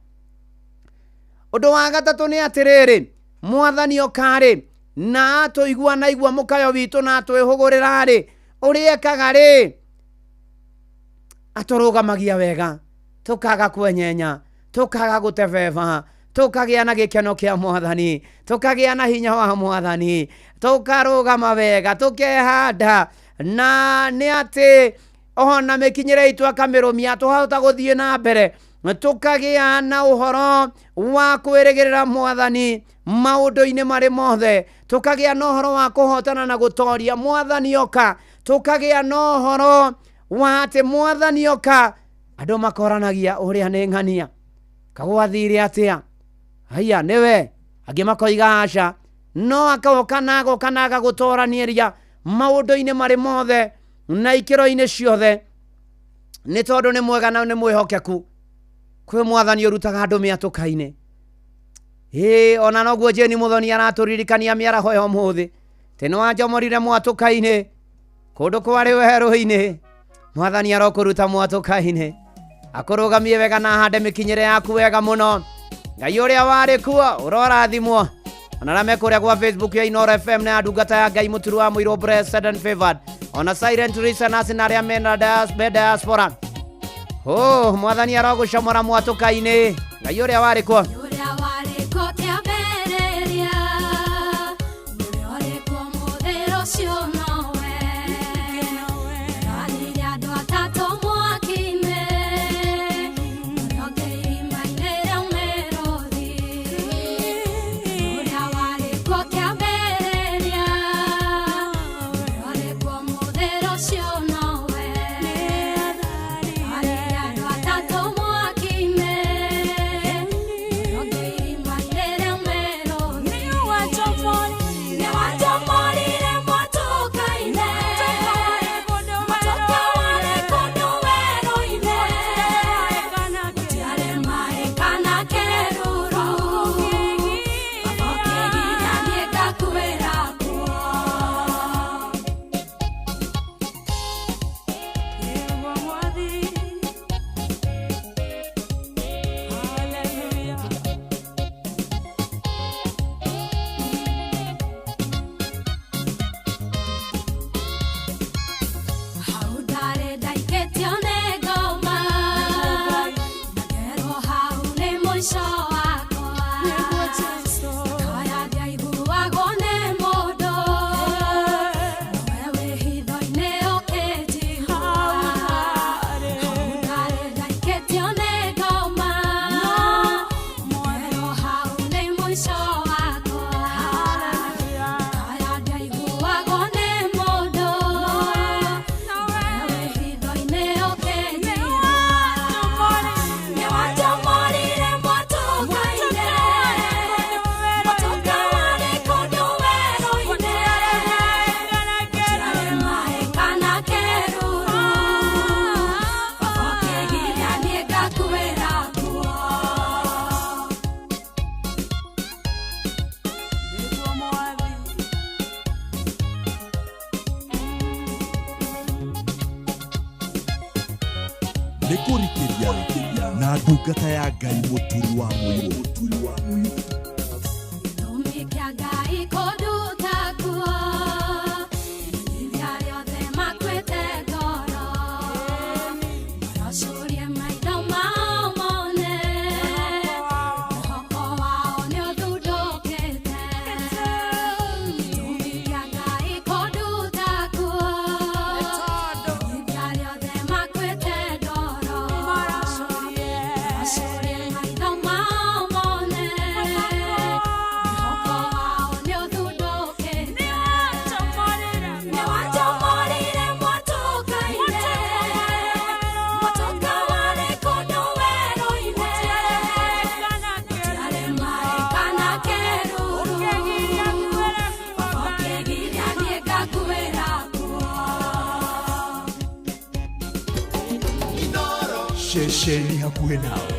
Ũndũ wa gatatũ nĩ atĩrĩrĩ, mwathani oka rĩ, na atũigua na igua mũkayo witũ na atwĩhũgũrĩra rĩ, ũrĩa ekaga rĩ, atũrũgamagia wega, tũkaga kwenyenya, tũkaga gũtebeba, tũkagĩa na gĩkeno kĩa mwathani, tũkagĩa na hinya wa mwathani, tũkarũgama wega, tũkehanda. Na nĩ atĩ ona mĩkinyĩre itũ akamĩrũmia, tũhota gũthiĩ na mbere. Tũkagĩa na ũhoro wa kwĩrĩgĩrĩra Mwathani maũndũ-inĩ marĩ mothe, tũkagĩa na ũhoro wa kũhotana na gũtoria Mwathani oka, tũkagĩa na ũhoro wa atĩ Mwathani oka. Andũ makoranagia ũrĩa nĩ ng'ania kagwathire atĩa, haiya nĩwe, angĩ makoiga aca, no akoka na agoka na agagũtoranĩria maũndũ-inĩ marĩ mothe na ikĩro-inĩ ciothe, nĩ tondũ nĩ mwega na nĩ mwĩhokeku. Kwĩ Mwathani ũrutaga andũ mĩatũka-inĩ. Ĩĩ, ona noguo Jane Muthoni aratũririkania mĩaraho ya ũmũthĩ tĩ nĩ wanjomorire mwatũka-inĩ kũndũ kwarĩ werũ-inĩ. Mwathani arokũruta mwatũka-inĩ, akũrũgamie wega na ahande mĩkinyĩre yaku wega mũno. Ngai ũrĩa warĩ kuo ũrorathimwo. Ona arĩa me kũrĩa gwa Facebook ya Inooro FM na ya ndungata ya Ngai Mũturu wa Mũirũ Blessed and Favored, ona Silent Listeners na arĩa mena me diaspora. Oh, Mwathani arogũcomora mwatũka-inĩ. Ngai ũrĩa warĩ kuo. Ũrĩa warĩ kuo kĩambĩrĩria, ũrĩa ũrĩ kuo mũthĩ rũciũ nowe. Nĩoranirie andũ atatũ mwaki-inĩ, ũrĩa ũngĩ irima-inĩ rĩa mĩrũthi. Ũrĩa warĩ kuo kĩambĩrĩria, ũrĩa ũrĩ kuo mũthĩ rũciũ nowe. Nĩoranirie andũ atatũ mwaki-inĩ, ũrĩa ũngĩ irima-inĩ rĩa mĩrũthi. Nĩwanjomorire mwatũka-inĩ, mwatũka warĩ kũndũ werũ-inĩ. Gũtiarĩ maĩ kana kĩruru, baba ũkĩgiria niĩ ngakuĩra kuo. Hau ndarĩ ndaikĩtio nĩ ngoma, na ngerwo hau nĩ mũico wakwa. Ngakaya ndiaiguagwo nĩ mũndũ, nowe wĩ hitho-inĩ ũkĩnjigua. Hau ndarĩ ndaikĩtio nĩ ngoma, ngerwo hau nĩ mũico wakwa. Ngakaya ndiaiguagwo nĩ mũndũ, nowe wĩ hitho-inĩ ũkĩnjigua. Nĩwanjomorire mwatũka-inĩ, mwatũka warĩ kũndũ werũ-inĩ. Gũtiarĩ maĩ kana kĩruru, baba ũkĩgiria niĩ ngakuĩra kuo. Nĩ kũrikĩria na ndungata ya Ngai Mũturi wa Mũirũ. Gĩtũmi kĩa Ngai kũnduta kuo, menyithia arĩa othe makuĩte ngoro. Marocurie maitho mao mone, mwĩhoko wao nĩũthundũkĩte. Gĩtũmi kĩa Ngai kũnduta kuo, menyithia arĩa othe makuĩte ngoro. Marocurie maitho mao mone, mwĩhoko wao nĩũthundũkĩte. Nĩwanjomorire mwatũka-inĩ, mwatũka warĩ kũndũ werũ-inĩ. Gũtiarĩ maĩ kana kĩruru, baba ũkĩgiria niĩ ngakuĩra kuo. Ceceni hakuhĩ nawe.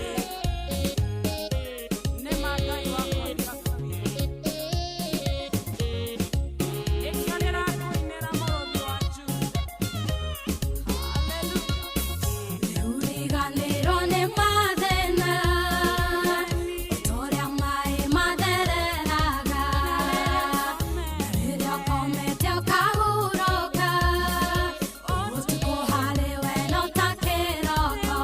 Nĩũriganĩirwo nĩ mathĩna, ta ũrĩa maĩ mathereraga. Na rĩrĩa ũkomete ũkahurũka, ũtukũ harĩ we no ta kĩroko.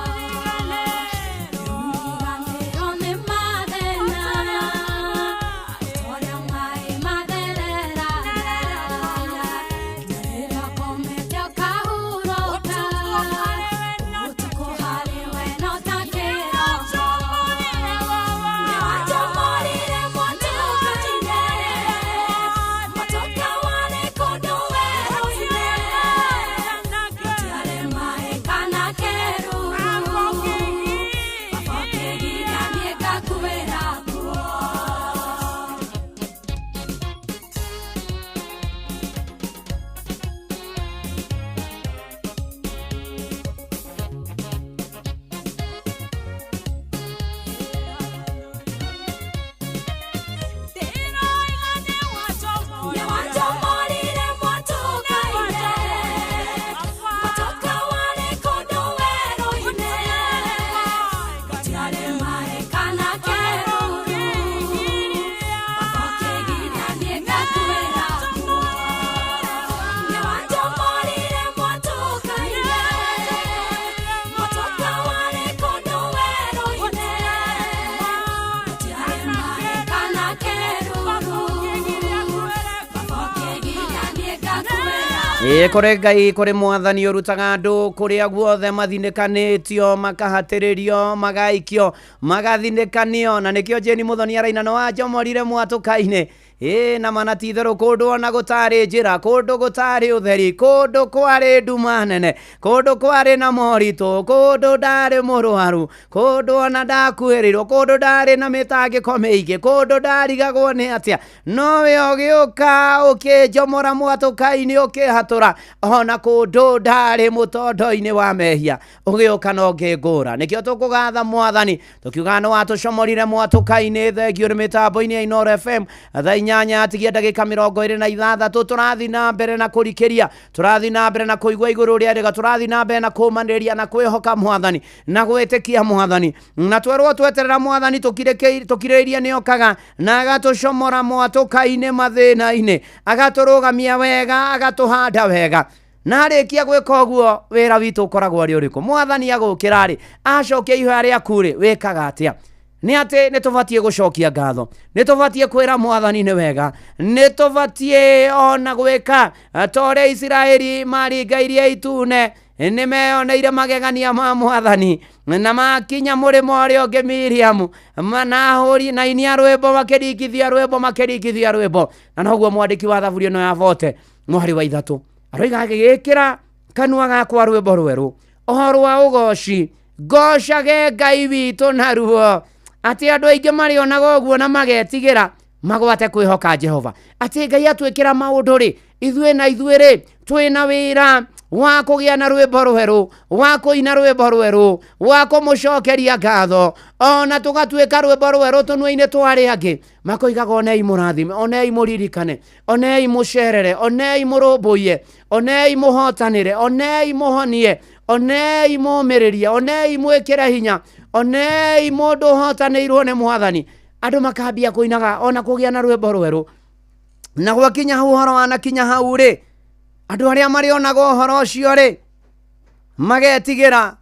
Ĩ kũrĩ Ngai, kũrĩ mwathani ũrutaga andũ kũrĩa guothe mathinĩkanĩtio, makahatĩrĩrio, magaikio, magathinĩkanio, na nĩkĩo Jane Muthoni araina no wanjomorire mwatũka-inĩ. Ĩ na mana ti itherũ, kũndũ ona gũtarĩ njĩra, kũndũ gũtarĩ ũtheri, kũndũ kwarĩ nduma nene, kũndũ kwarĩ na moritũ, kũndũ ndarĩ mũrwaru, kũndũ ona ndakuhĩrĩirwo, kũndũ ndarĩ na mĩtangĩko mĩingĩ, kũndũ ndarigagwo nĩ atĩa, nowe ũgĩũka ũkĩnjomora mwatũka-inĩ, ũkĩhatũra ona kũndũ ndarĩ mũtondo-inĩ wa mehia, ũgĩũka na ũkĩngũra. Nĩkĩo tũkũgatha mwathani tũkiuga nĩ watũcomorire mwatũka-inĩ. Thengio nĩ mĩtambo-inĩ ya Inooro FM. Thaa 8 atigia ndagĩka 26, tũrathiĩ na mbere na kũrikĩria, tũrathiĩ na mbere na kũigua igũrũ rĩa rĩga, tũrathiĩ na mbere na kũmanĩrĩria na kwĩhoka mwathani na gwĩtĩkia mwathani, na twerwo tweterera mwathani tũkirĩrĩirie nĩ okaga na agatũcomora mwatũka-inĩ mathĩna-inĩ, agatũrũgamia wega, agatũhanda wega. Na arĩkia gwĩka ũguo, wĩra witũ ũkoragwo ũrĩ ũrĩkũ? Mwathani agũkĩra rĩ, acokia ihoya rĩaku rĩ, wĩkaga atĩa? Nĩ atĩ nĩ tũbatiĩ gũcokia ngatho, nĩ tũbatiĩ kwĩra mwathani nĩ wega, nĩ tũbatiĩ ona gwĩka ta ũrĩa Isiraeli maringairie itune, nĩ meyoneire magegania ma mwathani, na makinya mũrĩmo ũrĩa ũngĩ Miriamu manahũri na inia rwĩmbo, makĩringithia rwĩmbo, makĩringithia rwĩmbo. Na noguo mwandĩki wa thaburi ĩno ya vote mwari wa 3 aroiga agĩgĩkĩra kanua gakwa rwĩmbo rwerũ, ũhoro wa ũgoci, ngocage Ngai witũ naruo, atĩ andũ aingĩ marĩonaga ũguo na magetigĩra magwate kwĩhoka Jehova, atĩ Ngai atwĩkĩra maũndũ rĩ, ithuĩ na ithuĩ rĩ, twĩna wĩra wa kũgĩa na rwĩmbo rwerũ, wa kũina rwĩmbo rwerũ, wa kũmũcokeria ngatho, ona tũgatuĩka rwĩmbo rwerũ tũnua-inĩ twa arĩa angĩ, makoigaga onei mũrathime, onei mũririkane, onei mũcerere, onei mũrũmbũiye, onei mũhotanĩre, onei mũhonie, onei mũmĩrĩrie, onei mwĩkĩre hinya, onei mũndũ ũhotanĩirwo nĩ mwathani. Andũ makambia kũinaga ona kũgĩa na rwĩmbo rwerũ. Na gwakinya hau ũhoro wanakinya hau rĩ, andũ arĩa marĩonaga ũhoro ũcio rĩ, magetigĩra,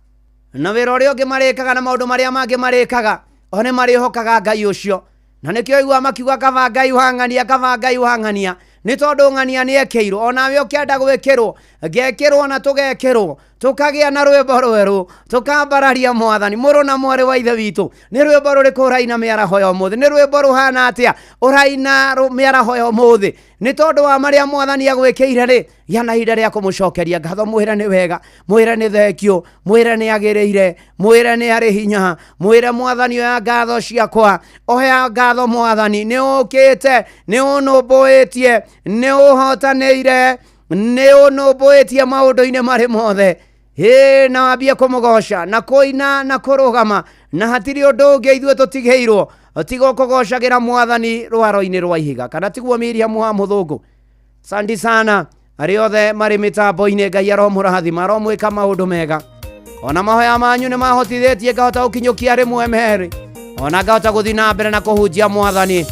na wĩra ũrĩa ũngĩ marĩkaga na maũndũ marĩa mangĩ marĩkaga, o nĩ marĩhokaga Ngai ũcio. Na nĩkĩo igua makiuga kaba Ngai wa ng'ania, kaba Ngai wa ng'ania, nĩ tondũ ng'ania nĩ ekĩirwo. Onawe ũkĩenda gwĩkĩrwo, ngekĩrwo na tũgekĩrwo, tũkagĩa na rwĩmbo rwerũ, tũkambararia mwathani. Mũrũ na mwarĩ wa ithe witũ, nĩ rwĩmbo rũrĩkũ ũraina mĩaraho ya ũmũthĩ? Nĩ rwĩmbo rũhana atĩa ũraina mĩaraho ya ũmũthĩ? Nĩ tondũ wa marĩa mwathani agwĩkĩire rĩ, gĩa na ihinda rĩa kũmũcokeria ngatho, mwĩre nĩ wega, mwĩre nĩ thengio, mwĩre nĩ agĩrĩire, mwĩre nĩ arĩ hinya, mwĩre mwathani oya ngatho ciakwa, oya ngatho mwathani, nĩ ũkĩte, nĩ ũnũmbũĩtie, nĩ ũhotanĩire, nĩ ũnũmbũĩtie maũndũ-inĩ marĩ mothe. Ĩ na wambie kũmũgoca na kũina na kũrũgama, na hatirĩ ũndũ ũngĩ ithuĩ tũtigĩirwo tiga kũgocagĩra mwathani rwaro-inĩ rwa ihiga, kana tiguo Miriam wa mũthũngũ? Sandi sana arĩa othe marĩ mĩtambo-inĩ, Ngai aromũrathima, aromwĩka maũndũ mega. Ona mahoya manyu nĩ mahotithĩtie ngahota gũkinyũkia rĩmwe merĩ, ona ngahota gũthiĩ na mbere na kũhunjia mwathani.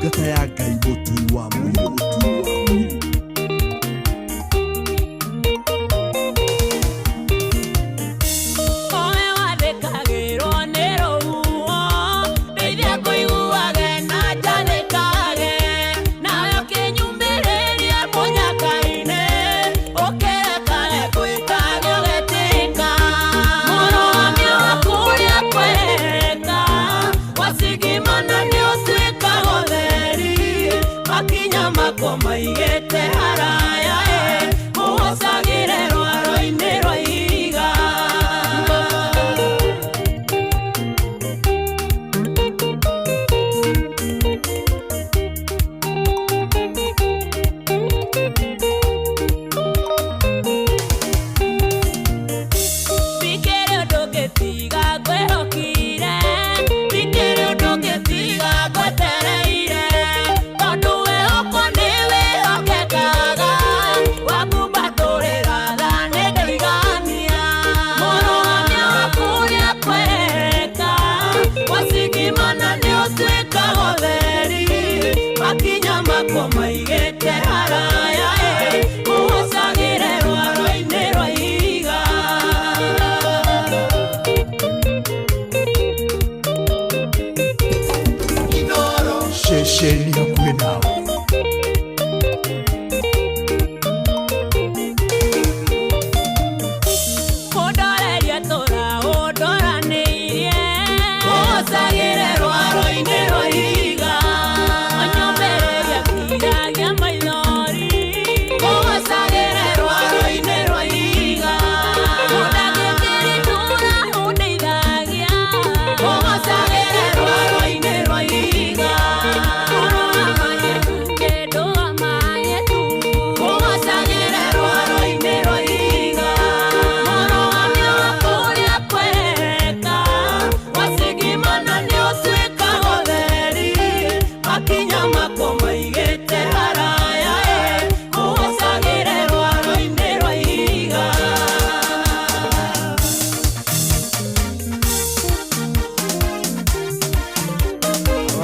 ndungata ya Ngai Mũturi wa Mũirũ. Owe wathĩkagĩrwo nĩ rũhuho, ndeithia kũiguage na njathĩkage. Nawe ũkĩnyumĩrĩria mũnyaka-inĩ, ũkĩrekage gwĩtage ũgetĩka. Mũrũgamio wa kũrĩa kweka, wacigimana nĩũtuĩkaga ũtheri. Makinya makwa maigĩte haraya, ĩ, mũhocagĩre rwaro-inĩ rwa ihiga. Ndikĩrĩ ũndũ ũngĩtiga ngwĩhokire, ndikĩrĩ ũndũ ũngĩtiga ngwetereire, tondũ wĩhokwo nĩ wĩhokekaga, wakumbatũrĩra tha nĩndaigania. Mũrũgamia wa kũrĩa kweka, wacigimana nĩũtuĩkaga ũtheri, makinya makwa maigĩte haraya, ĩ, mũhocagĩre rwaro-inĩ rwa ihiga. Ceceni hakuhĩ nawe. Mũndorerie tũra ũndoranĩirie, mũhocagĩre rwaro-inĩ rwa ihiga. Ũnyũmĩrĩrie ngiragia maithori, mũhocagĩre rwaro-inĩ rwa ihiga. Mũndangĩkĩri tũra ũndeithagia, mũhocagĩre rwaro-inĩ rwa ihiga. Mũrũgamagie tu, ndũgamagie tu, mũhocagĩre rwaro-inĩ rwa ihiga. Mũrũgamia wa kũrĩa kweka, wacigimana nĩũtuĩkaga ũtheri, makinya makwa maigĩte haraya, ĩ, mũhocagĩre rwaro-inĩ rwa ihiga.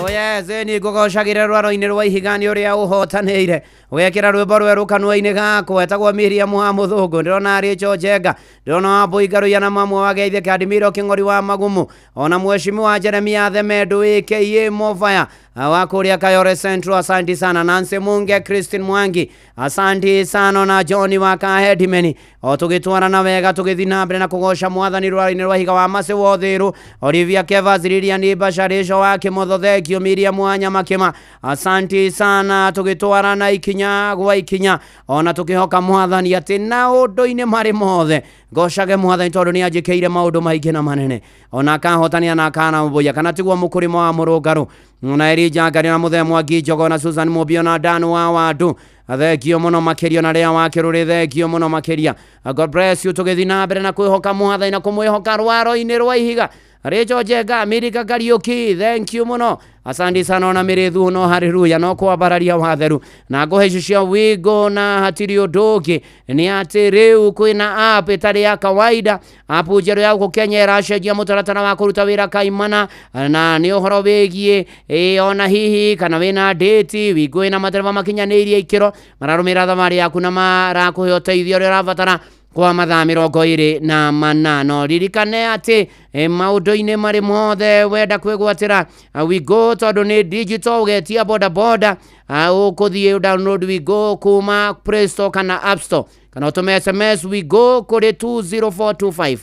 Oyeze ni ngũgocagĩre rwaro-inĩ rwa ihiga nĩ ũrĩa ũhotanĩire wekĩra rwĩmbo rwerũ kanua-inĩ gakwa etagwo Miriam wa Mũthũngũ. Ndĩrona Rachel Njenga, ndĩrona Wambũi Ngaruiya na mamwe wa Geithie Kadimiro Kĩng'ori wa Magumu, ona mheshimiwa Jeremia Themendo aka Mofaya wa kũrĩa Kayore Central. Asanti sana Nancy Munge, Christine Mwangi, asanti sana na John wa Kahedimeni, o tũgĩtwarana wega tũgĩthiĩ na mbere na kũgoca mwathani rwaro-inĩ rwa ihiga wa Macĩ Wothiru, Olivia Kevas, Lilian Basharisho wa Kĩmotho, thengio Miriam wa Nyamakĩma, asanti sana tũgĩtwarana ikinya gwa ikinya ona tũkĩhoka mwathani atĩ na ũndũ-inĩ marĩ mothe ngocage mwathani tondũ nĩ anjĩkĩire maũndũ maingĩ na manene ona akahotania na akanambũia kana tiguo mũkũrĩmo wa mũrũngarũ na Elija Ngari na Mũthee Mwangi Njogo na Susan Mũmbio na Dan wa Wandu, thengio mũno makĩria na rĩa wa kĩrũrĩ, thengio mũno makĩria. God bless you. Tũgĩthiĩ na mbere na kwĩhoka mwathani na kũmwĩhoka rwaro-inĩ rwa ihiga. Rachel Njenga, Mirika Kariuki, thank you mũno, asante sana ona mĩrĩthu no haleluya no kwambararia watheru na ngũhe icio cia wigo na hatirĩ ũndũ ũngĩ nĩ atĩ rĩu kwĩna app ĩtarĩ ya kawaida, app njerũ ya gũkũ Kenya ĩracenjia mũtaratara wa kũruta wĩra kaimana na nĩ ũhoro wĩgiĩ ona hihi kana wĩna date Wigo ĩna matereba makinyanĩirie ikĩro mararũmĩrĩra thabarĩ yaku na marakũhe ũteithio ũrĩa ũrabatara kwa mathaa 28. Ririkane atĩ maũndũ-inĩ marĩ mothe wenda kwĩgwatĩra Wigo tondũ nĩ digital, ũgetia boda boda, ũkũthiĩ download Wigo kuma Play Store kana App Store kana ũtũme SMS Wigo kũrĩ 20425.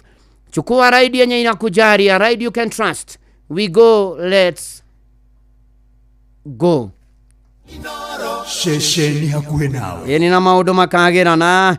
Chukua ride yenye inakujali, a ride you can trust. Wigo, let's go. Ceceni hakuhĩ nawe. Ĩni na maũndũ makagĩra na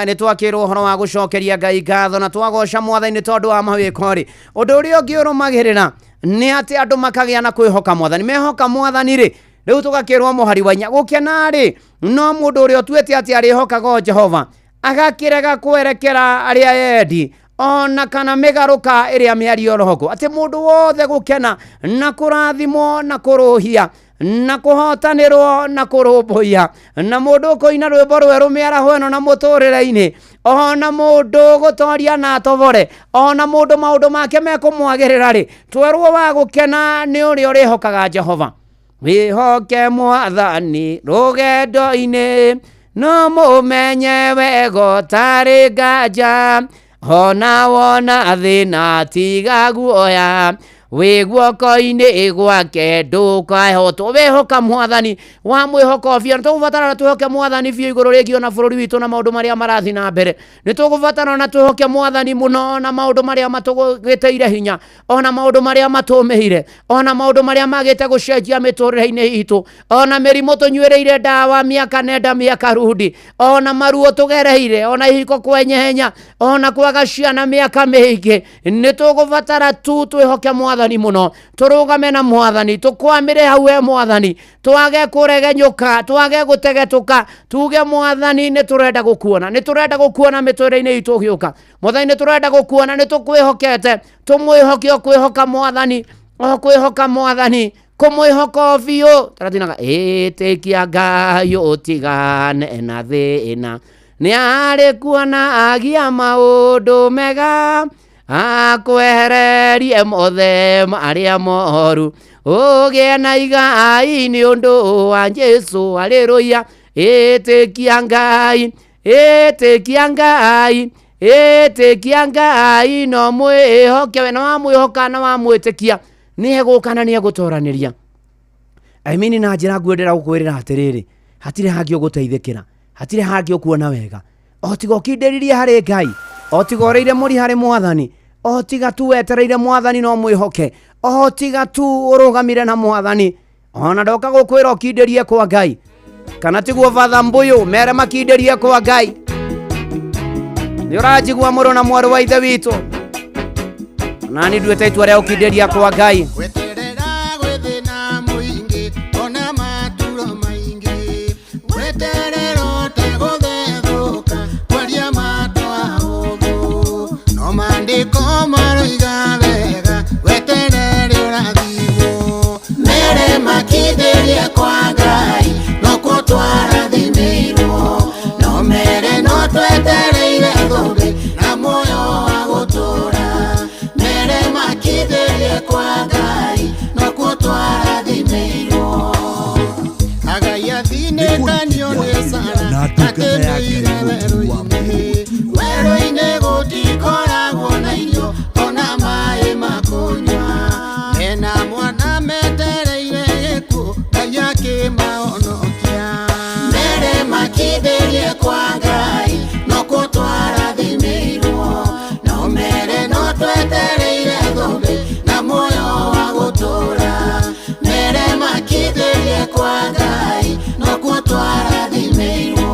nĩ twakĩrwo ũhoro wa gũcokeria Ngai ngatho na twagoca mwathani nĩ tondũ wa mawĩko rĩ, ũndũ ũrĩa ũngĩ ũrũmagĩrĩra nĩ atĩ andũ makagĩa na kwĩhoka mwathani. Mehoka mwathani rĩ, rĩu tũgakĩrwo mũhari wa 4 gũkena rĩ no mũndũ ũrĩa ũtuĩte atĩ arĩhokaga o Jehova agakĩrega kwerekera arĩa endi ona kana mĩgarũka ĩrĩa mĩario roho, atĩ mũndũ wothe gũkena na kũrathimwo na kũrũhia na kũhotanĩrwo na kũrũmbũiya na mũndũ ũkũina rwĩmbo rwerũ mĩaraho ĩno na mũtũrĩre-inĩ, ona mũndũ gũtoria na atobore, ona mũndũ maũndũ make mekũmwagĩrĩra rĩ, twerwo wa gũkena nĩ ũrĩa ũrĩhokaga Jehova. Wĩhoke mwathani rũgendo-inĩ no mũmenye wega ũtarĩ nganja ona wona thĩna tiga guoya wĩ guoko-inĩ gwake ndũkahotwo. Wĩhoka mwathani, wamwĩhoka biũ. Nĩ tũgũbatara twĩhoke mwathani biũ igũrũ rĩgiĩ ona bũrũri witũ na maũndũ marĩa marathiĩ na mbere. Nĩ tũgũbatara ona twĩhoke mwathani mũno na maũndũ marĩa matũgĩtĩire hinya, ona maũndũ marĩa matũmĩire, ona maũndũ marĩa magĩte gũcenjia mĩtũrĩre-inĩ itũ, ona mĩrimũ tũnyuĩrĩire ndawa mĩaka nenda mĩaka rudi, ona maruo tũgereire, ona ihiko kwenyehenya, ona kwaga ciana mĩaka mĩingĩ. Nĩ tũgũbatara tu twĩhoke mwathani mũno, tũrũgame na mwathani, tũkwamĩre hau he mwathani, twage kũregenyũka, twage gũtegetũka, tuge mwathani nĩ tũrenda gũkuona, nĩ tũrenda gũkuona mĩtũrĩre-inĩ itũ ũgĩũka. Mwathani nĩ tũrenda gũkuona, nĩ tũkwĩhokete, tũmwĩhoke o kwĩhoka mwathani, o kwĩhoka mwathani, kũmwĩhoka o biũ. Tũratinaga ĩtĩkia Ngai ũtigane na thĩna, nĩ arĩ kuona agia maũndũ mega, akwehererie mothe marĩa moru, ũgĩe na igai nĩ ũndũ wa Jesũ. Haleluya. Ĩtĩkia Ngai, ĩtĩkia Ngai, ĩtĩkia Ngai, no mwĩhoke we, na wamwĩhoka na wamwĩtĩkia nĩ egũka na nĩ egũtoranĩria. I mean, na njĩra nguendera gũkwĩrĩra atĩrĩrĩ, hatirĩ hangĩ ũgũteithĩkĩra, hatirĩ hangĩ ũkuona wega, o tiga ũkindĩririe harĩ Ngai, o tiga ũrĩire mũri harĩ mwathani, o tiga tu wetereire mwathani no mwĩhoke, o tiga tu ũrũgamire na mwathani. Ona ndoka gũkwĩra ũkindĩrie kwa Ngai, kana tiguo Father Mbuyu mere makindĩrie kwa Ngai. Nĩ ũranjigua mũrũ na mwarĩ wa ithe witũ, nani nduĩte itua rĩa gũkindĩria kwa Ngai. Mere makindĩrie kwa Ngai no twarathimĩirwo, no mere no twetereire thũmbĩ na muoyo wa gũtũũra. Mere makindĩrie kwa Ngai no twarathimĩirwo. Agai athinĩkanio nĩ Sara atĩmĩire werũ-inĩ, werũ-inĩ gũtikoragwo na irio ona maĩ ma kũnyua. Mena mwana metereire gĩkuũ Ngai akĩmahonokia. Mere makindĩrie kwa Ngai no twarathimĩirwo, no mere no twetereire thũmbĩ na muoyo wa gũtũũra. Mere makindĩrie kwa Ngai no twarathimĩirwo.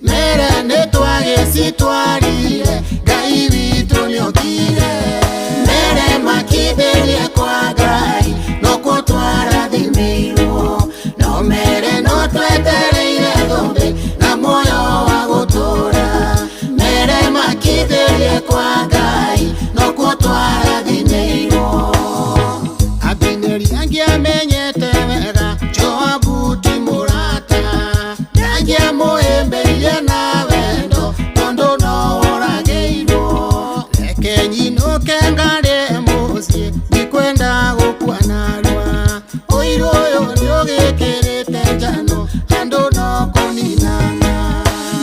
Mere nĩ twagĩcitwarire Ngai witũ nĩokire. Mere makindĩrie kwa Ngai no twarathimĩirwo, no mere no twetereire thũmbĩ na muoyo wa gũtũũra. Mere makindĩrie kwa Ngai no twarathimĩirwo. Abineri angĩamenyete wega Joabu ti mũrata, ndangĩamũhĩmbĩirie na wendo tondũ no oragĩirwo. Reke nyinũke ngarĩe mũciĩ ndikwenda gũkua narua, ũiru ũyũ nĩũgĩkĩrĩte njano andũ no kũninana.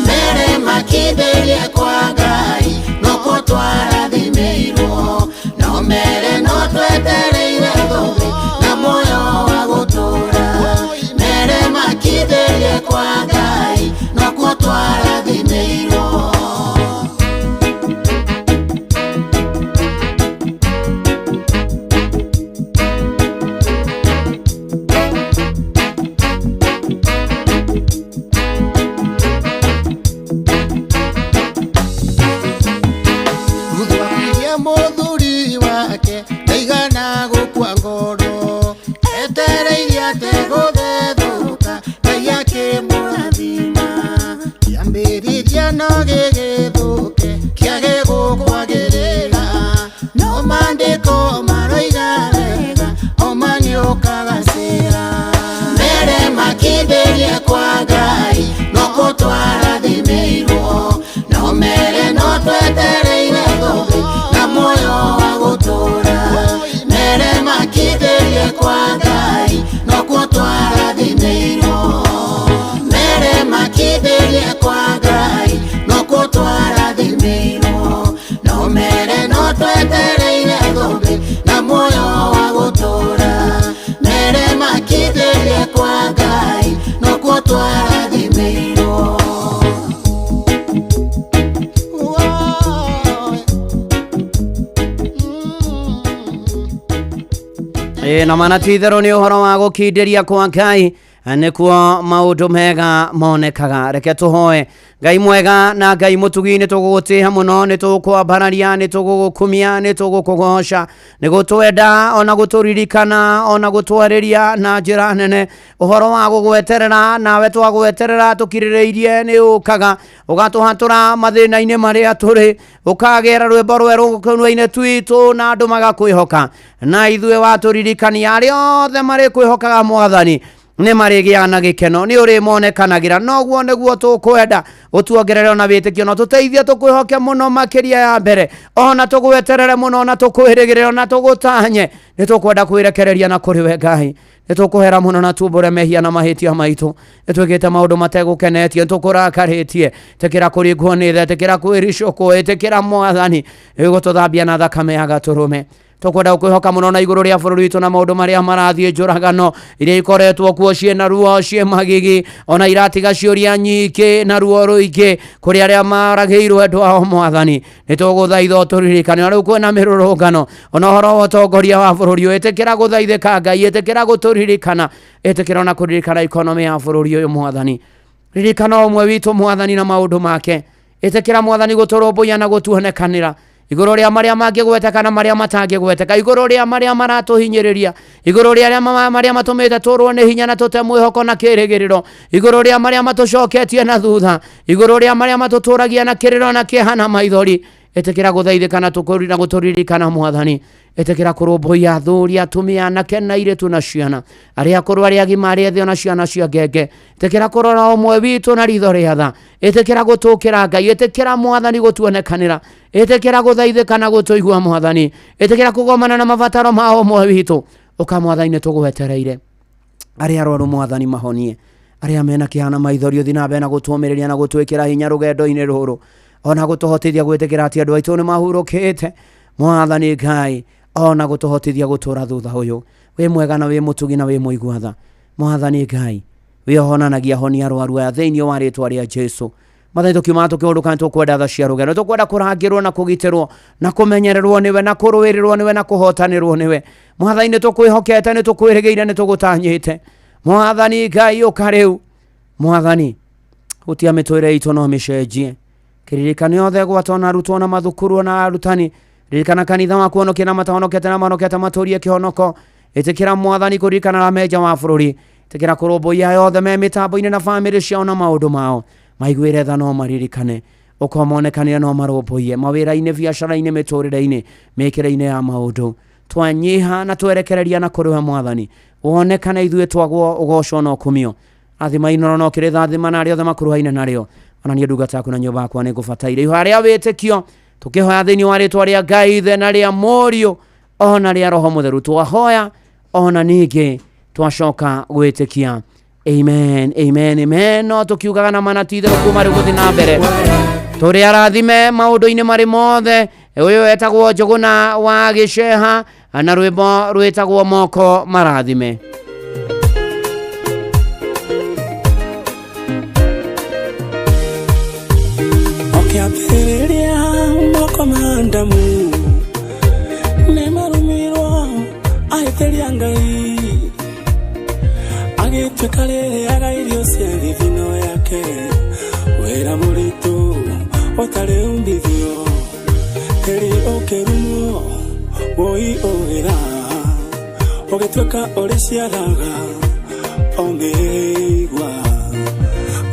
Mere makindĩrie kwa Ngai no twarathimĩirwo, no mere no twetereire thũmbĩ na muoyo wa gũtũũra. Mere makindĩrie kwa Ngai no twarathimĩirwo. Mũthuri wake Maandĩko maroiga wega oma nĩũkagacĩra. Mbere makindĩrie kwa Ngai no kũtwarathimĩirwo, no mere no twetereire thũmbĩ na muoyo wa gũtũũra. Mere makindĩrie kwa Ngai no kũtwarathimĩirwo, mere makindĩrie kwa Ngai no kũtwarathimĩirwo, no mere no twetereire thũmbĩ na muoyo wa gũtũũra. Mere makindĩrie kwa Ngai no kũtwarathimĩirwo. Ĩ na mana ti itherũ nĩ ũhoro wa gũkindĩria kwa Ngai nĩkuo maũndũ mega monekaga. Reke tũhoe. Ngai mwega na Ngai mũtugi, nĩ tũgũgũtĩĩa mũno, nĩ tũgũkwambararia, nĩ tũgũgũkumia, nĩ tũgũkũgoca, nĩ gũtwenda ona gũtũririkana ona gũtwarĩria na njĩra nene ũhoro wa gũgweterera, nawe twagweterera tũkirĩrĩirie nĩ ũkaga ũgatũhatũra mathĩna-inĩ marĩa tũrĩ, ũkagera rwĩmbo rwerũ kanua-inĩ twitũ na andũ magakwĩhoka, na ithuĩ watũririkania arĩa othe marĩkwĩhokaga Mwathani nĩ marĩgĩaga na gĩkeno, nĩ ũrĩmonekanagĩra. Noguo nĩguo tũkwenda ũtuongerere ona wĩtĩkio na tũteithie tũkwĩhoke mũno makĩria ya mbere, ona tũgweterere mũno, ona tũkwĩrĩgĩrĩre, ona tũgũtanye. Nĩ tũkwenda kwĩrekereria na kũrĩ we Ngai, nĩ tũkũhera mũno na tumbũre mehia na mahĩtia maitũ, nĩ twĩkĩte maũndũ mategũkenetie, nĩ tũkũrakarĩtie. Ĩtĩkĩra kũringwo nĩ tha, ĩtĩkĩra kwĩricũkwo, ĩtĩkĩra Mwathani gũtũthambia na thakame ya gatũrũme. Tũkwenda gũkwĩhoka mũno na igũrũ rĩa bũrũri witũ na maũndũ marĩa marathiĩ, njũragano iria ikoretwo kuo ciĩna ruo, ciĩ magigi, ona iratiga ciũria nyingĩ na ruo rũingĩ kũrĩ arĩa maragĩirwo endwa ao. Mwathani nĩ tũgũthaitha ũtũririkane, na rĩu kwĩna mĩrũrũngano ona ũhoro wa ũtongoria wa bũrũri ũyũ. Ĩtĩkĩra gũthaithĩka Ngai, ĩtĩkĩra gũtũririkana, ĩtĩkĩra ona kũririkana ikonomĩ ya bũrũri ũyũ. Mwathani ririkana ũmwe witũ Mwathani na maũndũ make, ĩtĩkĩra Mwathani gũtũrũmbũiya na gũtuonekanĩra igũrũ rĩa marĩa mangĩgweteka na marĩa matangĩgweteka, igũrũ rĩa marĩa maratũhinyĩrĩria, igũrũ rĩa marĩa matũmĩte tũrwo nĩ hinya na tũte mwĩhoko na kĩrĩgĩrĩro, igũrũ rĩa marĩa matũcoketie na thutha, igũrũ rĩa marĩa matũtũragia na kĩrĩro na kĩeha na maithori. Ĩtĩkĩra gũthaithĩka na gũtũririkana Mwathani. Ĩtĩkĩra kũrũmbũiya athuri, atumia, anake na airĩtu na ciana, arĩa akũrũ, arĩa agima, arĩa ethĩ ona ciana cia ngenge. Ĩtĩkĩra kũrora ũmwe witũ na ritho rĩa tha. Ĩtĩkĩra gũtũkĩra Ngai, ĩtĩkĩra Mwathani gũtuonekanĩra, ĩtĩkĩra gũthaithĩka na gũtũigua Mwathani, ĩtĩkĩra kũgomana na mabataro ma ũmwe witũ. Ũka Mwathani, nĩ tũgwetereire. Arĩa arwaru Mwathani mahonie, arĩa mena kĩeha na maithori ũthiĩ na mbere na gũtũũmĩrĩria na gũtwĩkĩra hinya rũgendo-inĩ rũrũ, ona gũtũhotithia gwĩtĩkĩra atĩ andũ aitũ nĩ mahurũkĩte Mwathani Ngai, ona gũtũhotithia gũtũra thutha ũyũ. Wĩ mwega na wĩ mũtugi na wĩ mũigua tha Mwathani Ngai, wĩ ũhonanagia, honia arwaru aya thĩinĩ wa rĩtwa rĩa Jesu. Mwathani tũkiuma tũkĩũrũka, nĩ tũkwenda tha cia rũgendo, tũkwenda kũrangĩrwo na kũgitĩrwo na kũmenyererwo nĩwe na kũrũĩrĩrwo nĩwe na kũhotanĩrwo nĩwe. Mwathani nĩ tũkwĩhokete, nĩ tũkwĩrĩgĩire, nĩ tũgũtanyĩte Mwathani Ngai, ũka rĩu Mwathani, hutia mĩtũrĩre itũ no mĩcenjie. Kĩririkano yothe gwata ona arutwo na mathukuru ona arutani, ririkana kanitha waku honokie na matahonokete na mahonokete matũrie kĩhonoko. Ĩtĩkĩra Mwathani kũririkana arĩa me nja wa bũrũri, ĩtĩkĩra kũrũmbũiya yothe me mĩtambo-inĩ na bamĩrĩ ciao na maũndũ mao, maiguĩre tha no maririkane, ũkomonekanĩre no marũmbũiye mawĩra-inĩ, biacara-inĩ, mĩtũrĩre-inĩ, mĩkĩre-inĩ ya maũndũ. Twanyiha na twerekereria na kũrĩ we Mwathani, wonekane ithuĩ twagwo ũgocwo na ũkumio. Athima inoro no kĩrĩ thathima na arĩa othe makuruhaine narĩo, ona niĩ ndungata yaku na nyũmba yakwa nĩ ngũbataire. Ihoya rĩa wĩtĩkio tũkĩhoya thĩinĩ wa rĩtwa rĩa Ngai Ithe na rĩa Mũriũ ona rĩa Roho Mũtheru, twahoya ona ningĩ twacoka gwĩtĩkia. Amen, amen, amen. No tũkiugaga na mana ti itherũ kuma rĩu gũthiĩ na mbere tũrĩ arathime maũndũ-inĩ marĩ mothe. Ũyũ etagwo Njũgũna wa Gĩceha na rwĩmbo rwĩtagwo Moko Marathime. Ũkĩambĩrĩria moko ma Adamu nĩ marumirwo ahĩtĩria Ngai, agĩtuĩka rĩrĩaga irio cia thithino yake, wĩra mũritũ ũtarĩ umbithio, tĩri ũkĩrumwo wũi ũgĩra, ũgĩtuĩka ũrĩciaraga o mĩigua.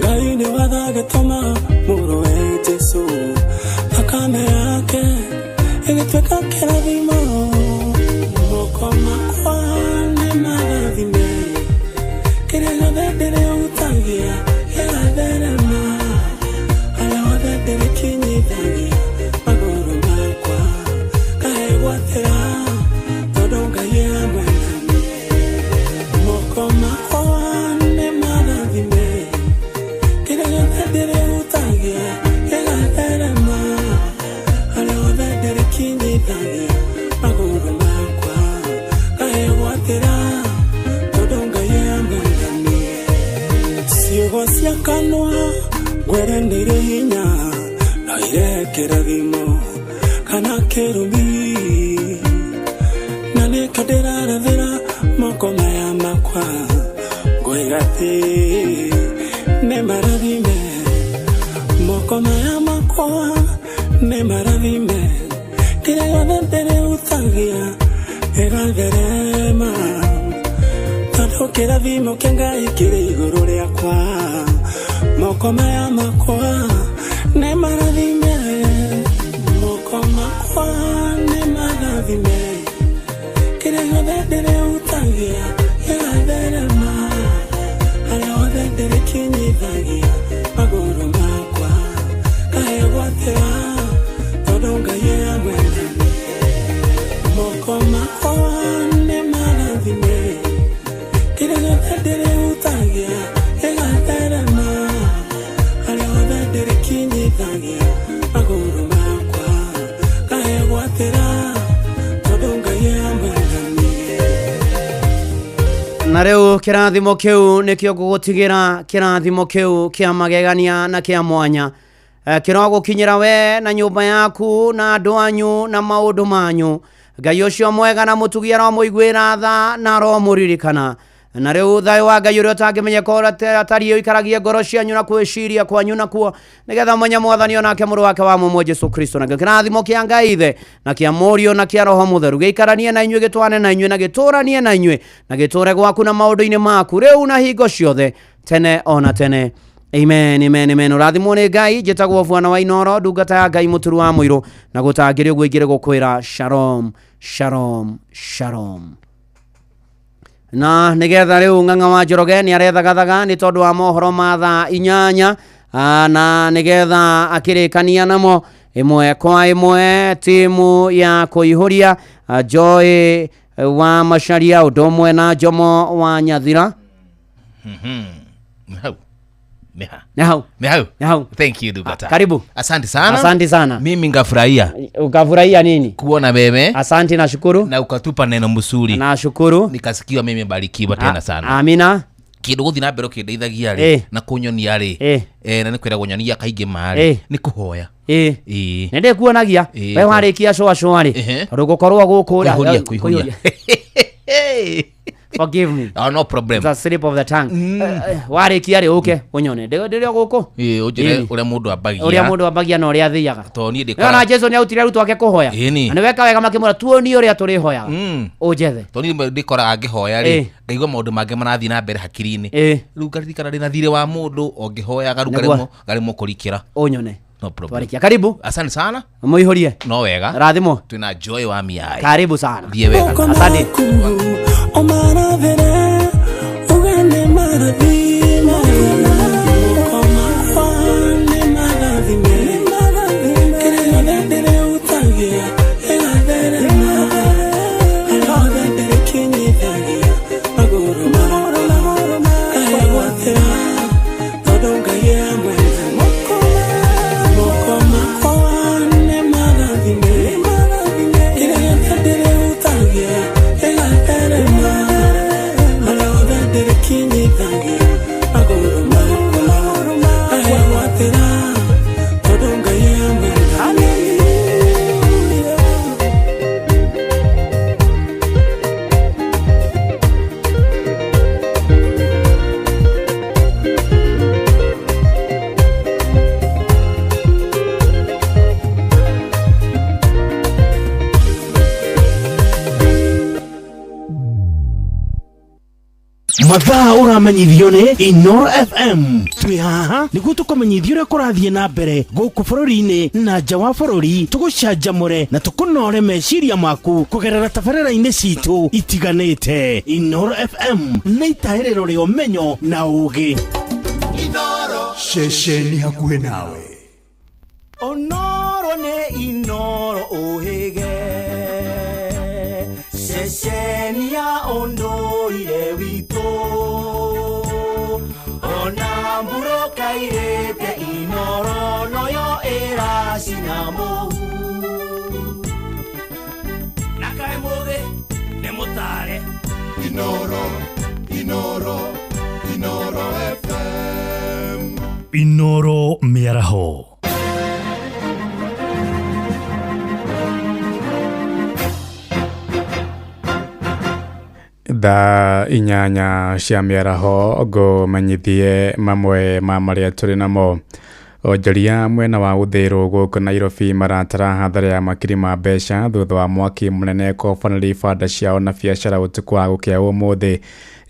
Ngai nĩ wathagĩtũma mũrũwe Jesũ, thakame yake ĩgĩtuĩka kĩrathimo. Kanwa ngwere ndĩrĩ hinya no ire kĩrathimo kana kĩrumi na nĩkĩo ndĩrarathĩra moko maya makwa ngwĩra atĩ nĩ marathime moko maya makwa nĩ marathime kĩrĩa gĩothe ndĩrĩhutagia ĩgatherema tondũ kĩrathimo kĩa Ngai kĩrĩ igũrũ rĩakwa moko maya makwa nĩ marathime moko makwa nĩ marathime kĩrĩa gĩothe ndĩrĩhutagia gĩgatherema harĩa hothe ndĩrĩkinyithagia magũrũ makwa kahegwatĩra tondũ Ngai e hamwe naniĩ moko makwa nĩ marathime kĩrĩa gĩothe ndĩrĩhutagia gĩgatherema harĩa hothe ndĩrĩkinyithagia magũrũ makwa kahegwatĩra tondũ Ngai e hamwe naniĩ. Na rĩu kĩrathimo kĩu nĩkĩo ngũgũtigĩra, kĩrathimo kĩu kĩa magegania na kĩa mwanya. Kĩrogũkinyĩra we na nyũmba yaku na andũ anyu na maũndũ manyu. Ngai ũcio mwega na mũtugi aromũiguĩra tha na aromũririkana. Na rĩu thayũ wa Ngai ũrĩa ũtangĩmenyeka ũrĩa atariĩ ũikaragie ngoro cianyu na kwĩciria kwanyu nakuo nĩgetha mũmenye Mwathani onake mũrũ wake wa mũmwe Jesũ Kristo. Nakĩo kĩrathimo kĩa Ngai Ithe na kĩa Mũriũ na kĩa Roho Mũtheru gĩikaranie na inyuĩ, gĩtwane na inyuĩ na gĩtũranie na inyuĩ na gĩtũre gwaku na maũndũ-inĩ maku rĩu na hingo ciothe tene ona tene. Amen, amen, amen. Ũrathimwo nĩ Ngai. Njĩtagwo Bwana wa Inoro, ndungata ya Ngai mũturu wa mũirũ, na gũtangĩrĩ ũguo ingĩrĩ gũkwĩra shalom, shalom, shalom. Na nĩgetha rĩu Ng'ang'a wa Njoroge nĩ arethagathaga nĩ tondũ wa mohoro ma thaa 8, na nĩgetha akĩrĩkania namo ĩmwe kwa ĩmwe timu ya kũihũria Joy wa Macharia ũndũ ũmwe na Jomo wa Nyathira. Hau. Neha. Nĩ hau. Nĩ hau. Nĩ hau. Thank you Ndungata. Karibu. Asante sana. Asante sana. Mimi ngafurahia. Ukafurahia nini? Kuona wewe. Asante na shukuru. Na ukatupa neno mzuri. Na shukuru. Nikasikia mimi barikiwa tena sana. Amina. Kindu guthi na mbere ukindeithagia ri na kunyonia ri na ni kwiragwo nyonia kaingĩ ma ri ni kuhoya. Nĩ ndĩkuonagia we warĩkia cũa cũa rĩ tondũ ngũkorwo gũkũ kũihũria. Forgive me. Oh, no problem. It's a slip of the tongue. Warĩkia rĩ ũke ũnyone ndĩrĩ o gũkũ. Ũnjĩre ũrĩa mũndũ ambagia. Ũrĩa mũndũ ambagia na ũrĩa athiaga. Tondũ niĩ ndĩkora. Na Jesu nĩ autire arutwo ake kũhoya. Na nĩ weka wega makĩmwĩra tuonie ũrĩa tũrĩhoyaga. Ũnjethe. Tondũ niĩ ndĩkoraga ngĩhoya rĩ ngaigua maũndũ mangĩ marathiĩ na mbere hakiri-inĩ. Rĩu ngaririkana ndĩna thirĩ wa mũndũ o ngĩhoyaga rĩu ngaremwo kũrikĩra. Ũnyone. No problem. Twarikia. Karibu. Asante sana. Muihurie. No wega. Rathimo. Twina Joy wa Miai. Karibu sana. Thiĩ wega. Asante. Omaravere ugane marathime moko makwa nĩ marathime kĩrĩa gĩothe ndĩrĩhutagia gĩgatherema harĩa hothe ndĩrĩkinyithagia magũrũ makwa kahegwatĩra tondũ Ngai e hamwe naniĩ moko makwa nĩ marathime kĩrĩa gĩothe ndĩrĩhutagia gĩgatherema harĩa hothe ndĩrĩkinyithagia magũrũ makwa kahegwatĩra tondũ Ngai e hamwe naniĩ. Mathaa ũramenyithio nĩ Inoro FM. Twĩ haha nĩguo tũkũmenyithia ũrĩa kũrathiĩ na mbere gũkũ bũrũri-inĩ na nja wa bũrũri, tũgũcanjamũre na tũkũnore meciria maku kũgerera tabarĩra-inĩ citũ itiganĩte. Inoro FM nĩ itahĩrĩro rĩa ũmenyo na ũũgĩ. Ceceni hakuhĩ nawe. Onoro nĩ Inoro ũhĩge ceceni ya ũndũire witũ ona mburoka irĩte Inoro noyo ĩracina mũhu na kaĩ mũthĩ nĩ mũtare. Inoro, Inoro, Inoro FM. Mohoro mĩaraho. Thaa 8 cia mĩaraho ngũmenyithie mamwe ma marĩa tũrĩ namo. Onjoria mwena wa Uthiru gũkũ Nairobi maratara hathara ya makiri ma mbeca thutha wa mwaki mũnene kũhobanĩria ibanda ciao na biacara ũtukũ wa gũkĩa ũmũthĩ.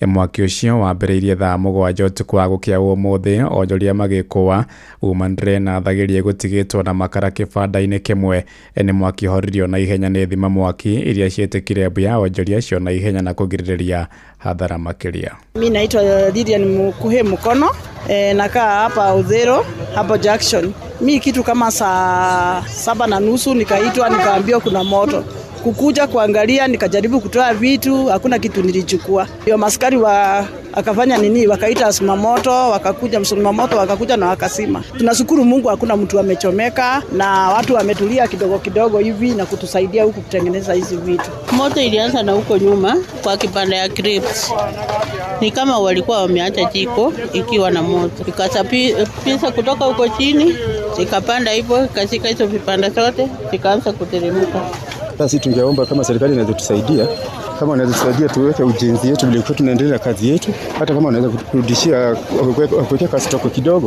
Mwaki ũcio wambĩrĩirie thaa 7 ũtukũ wa gũkĩa ũmũthĩ, onjoria magĩkũa umanire na thagĩria gũtigĩtwo na makara kĩbanda-inĩ kĩmwe. Nĩ mwaki ũhoririo na ihenya nĩ thima mwaki iria ciĩtĩkire mbu ya onjoria acio na ihenya na kũgirĩrĩria hathara makĩria. Mimi naitwa Lilian Mukuhe Mukono, nakaa hapa Uthiru hapo Junction. Mi kitu kama saa 7:30 nikaitwa nikaambiwa kuna moto. Kukuja kuangalia nikajaribu kutoa vitu, hakuna kitu nilichukua. Hiyo maskari wa akafanya nini, wakaita zimamoto, wakakuja mzimamoto wakakuja na wakasima. Tunashukuru Mungu hakuna mtu amechomeka na watu wametulia kidogo kidogo hivi na kutusaidia huku kutengeneza hizi vitu. Moto ilianza na huko nyuma kwa kipande ya crisps. Ni kama walikuwa wameacha jiko ikiwa na moto. Ikasapisa kutoka huko chini, ikapanda hivyo, ikashika hizo vipande zote, ikaanza kuteremka. Sasa tungeomba kama serikali inaweza tusaidia, kama wanaweza tusaidia tuweke ujenzi yetu vile tunaendelea kazi yetu, hata kama wanaweza kurudishia kuweka stoko kidogo.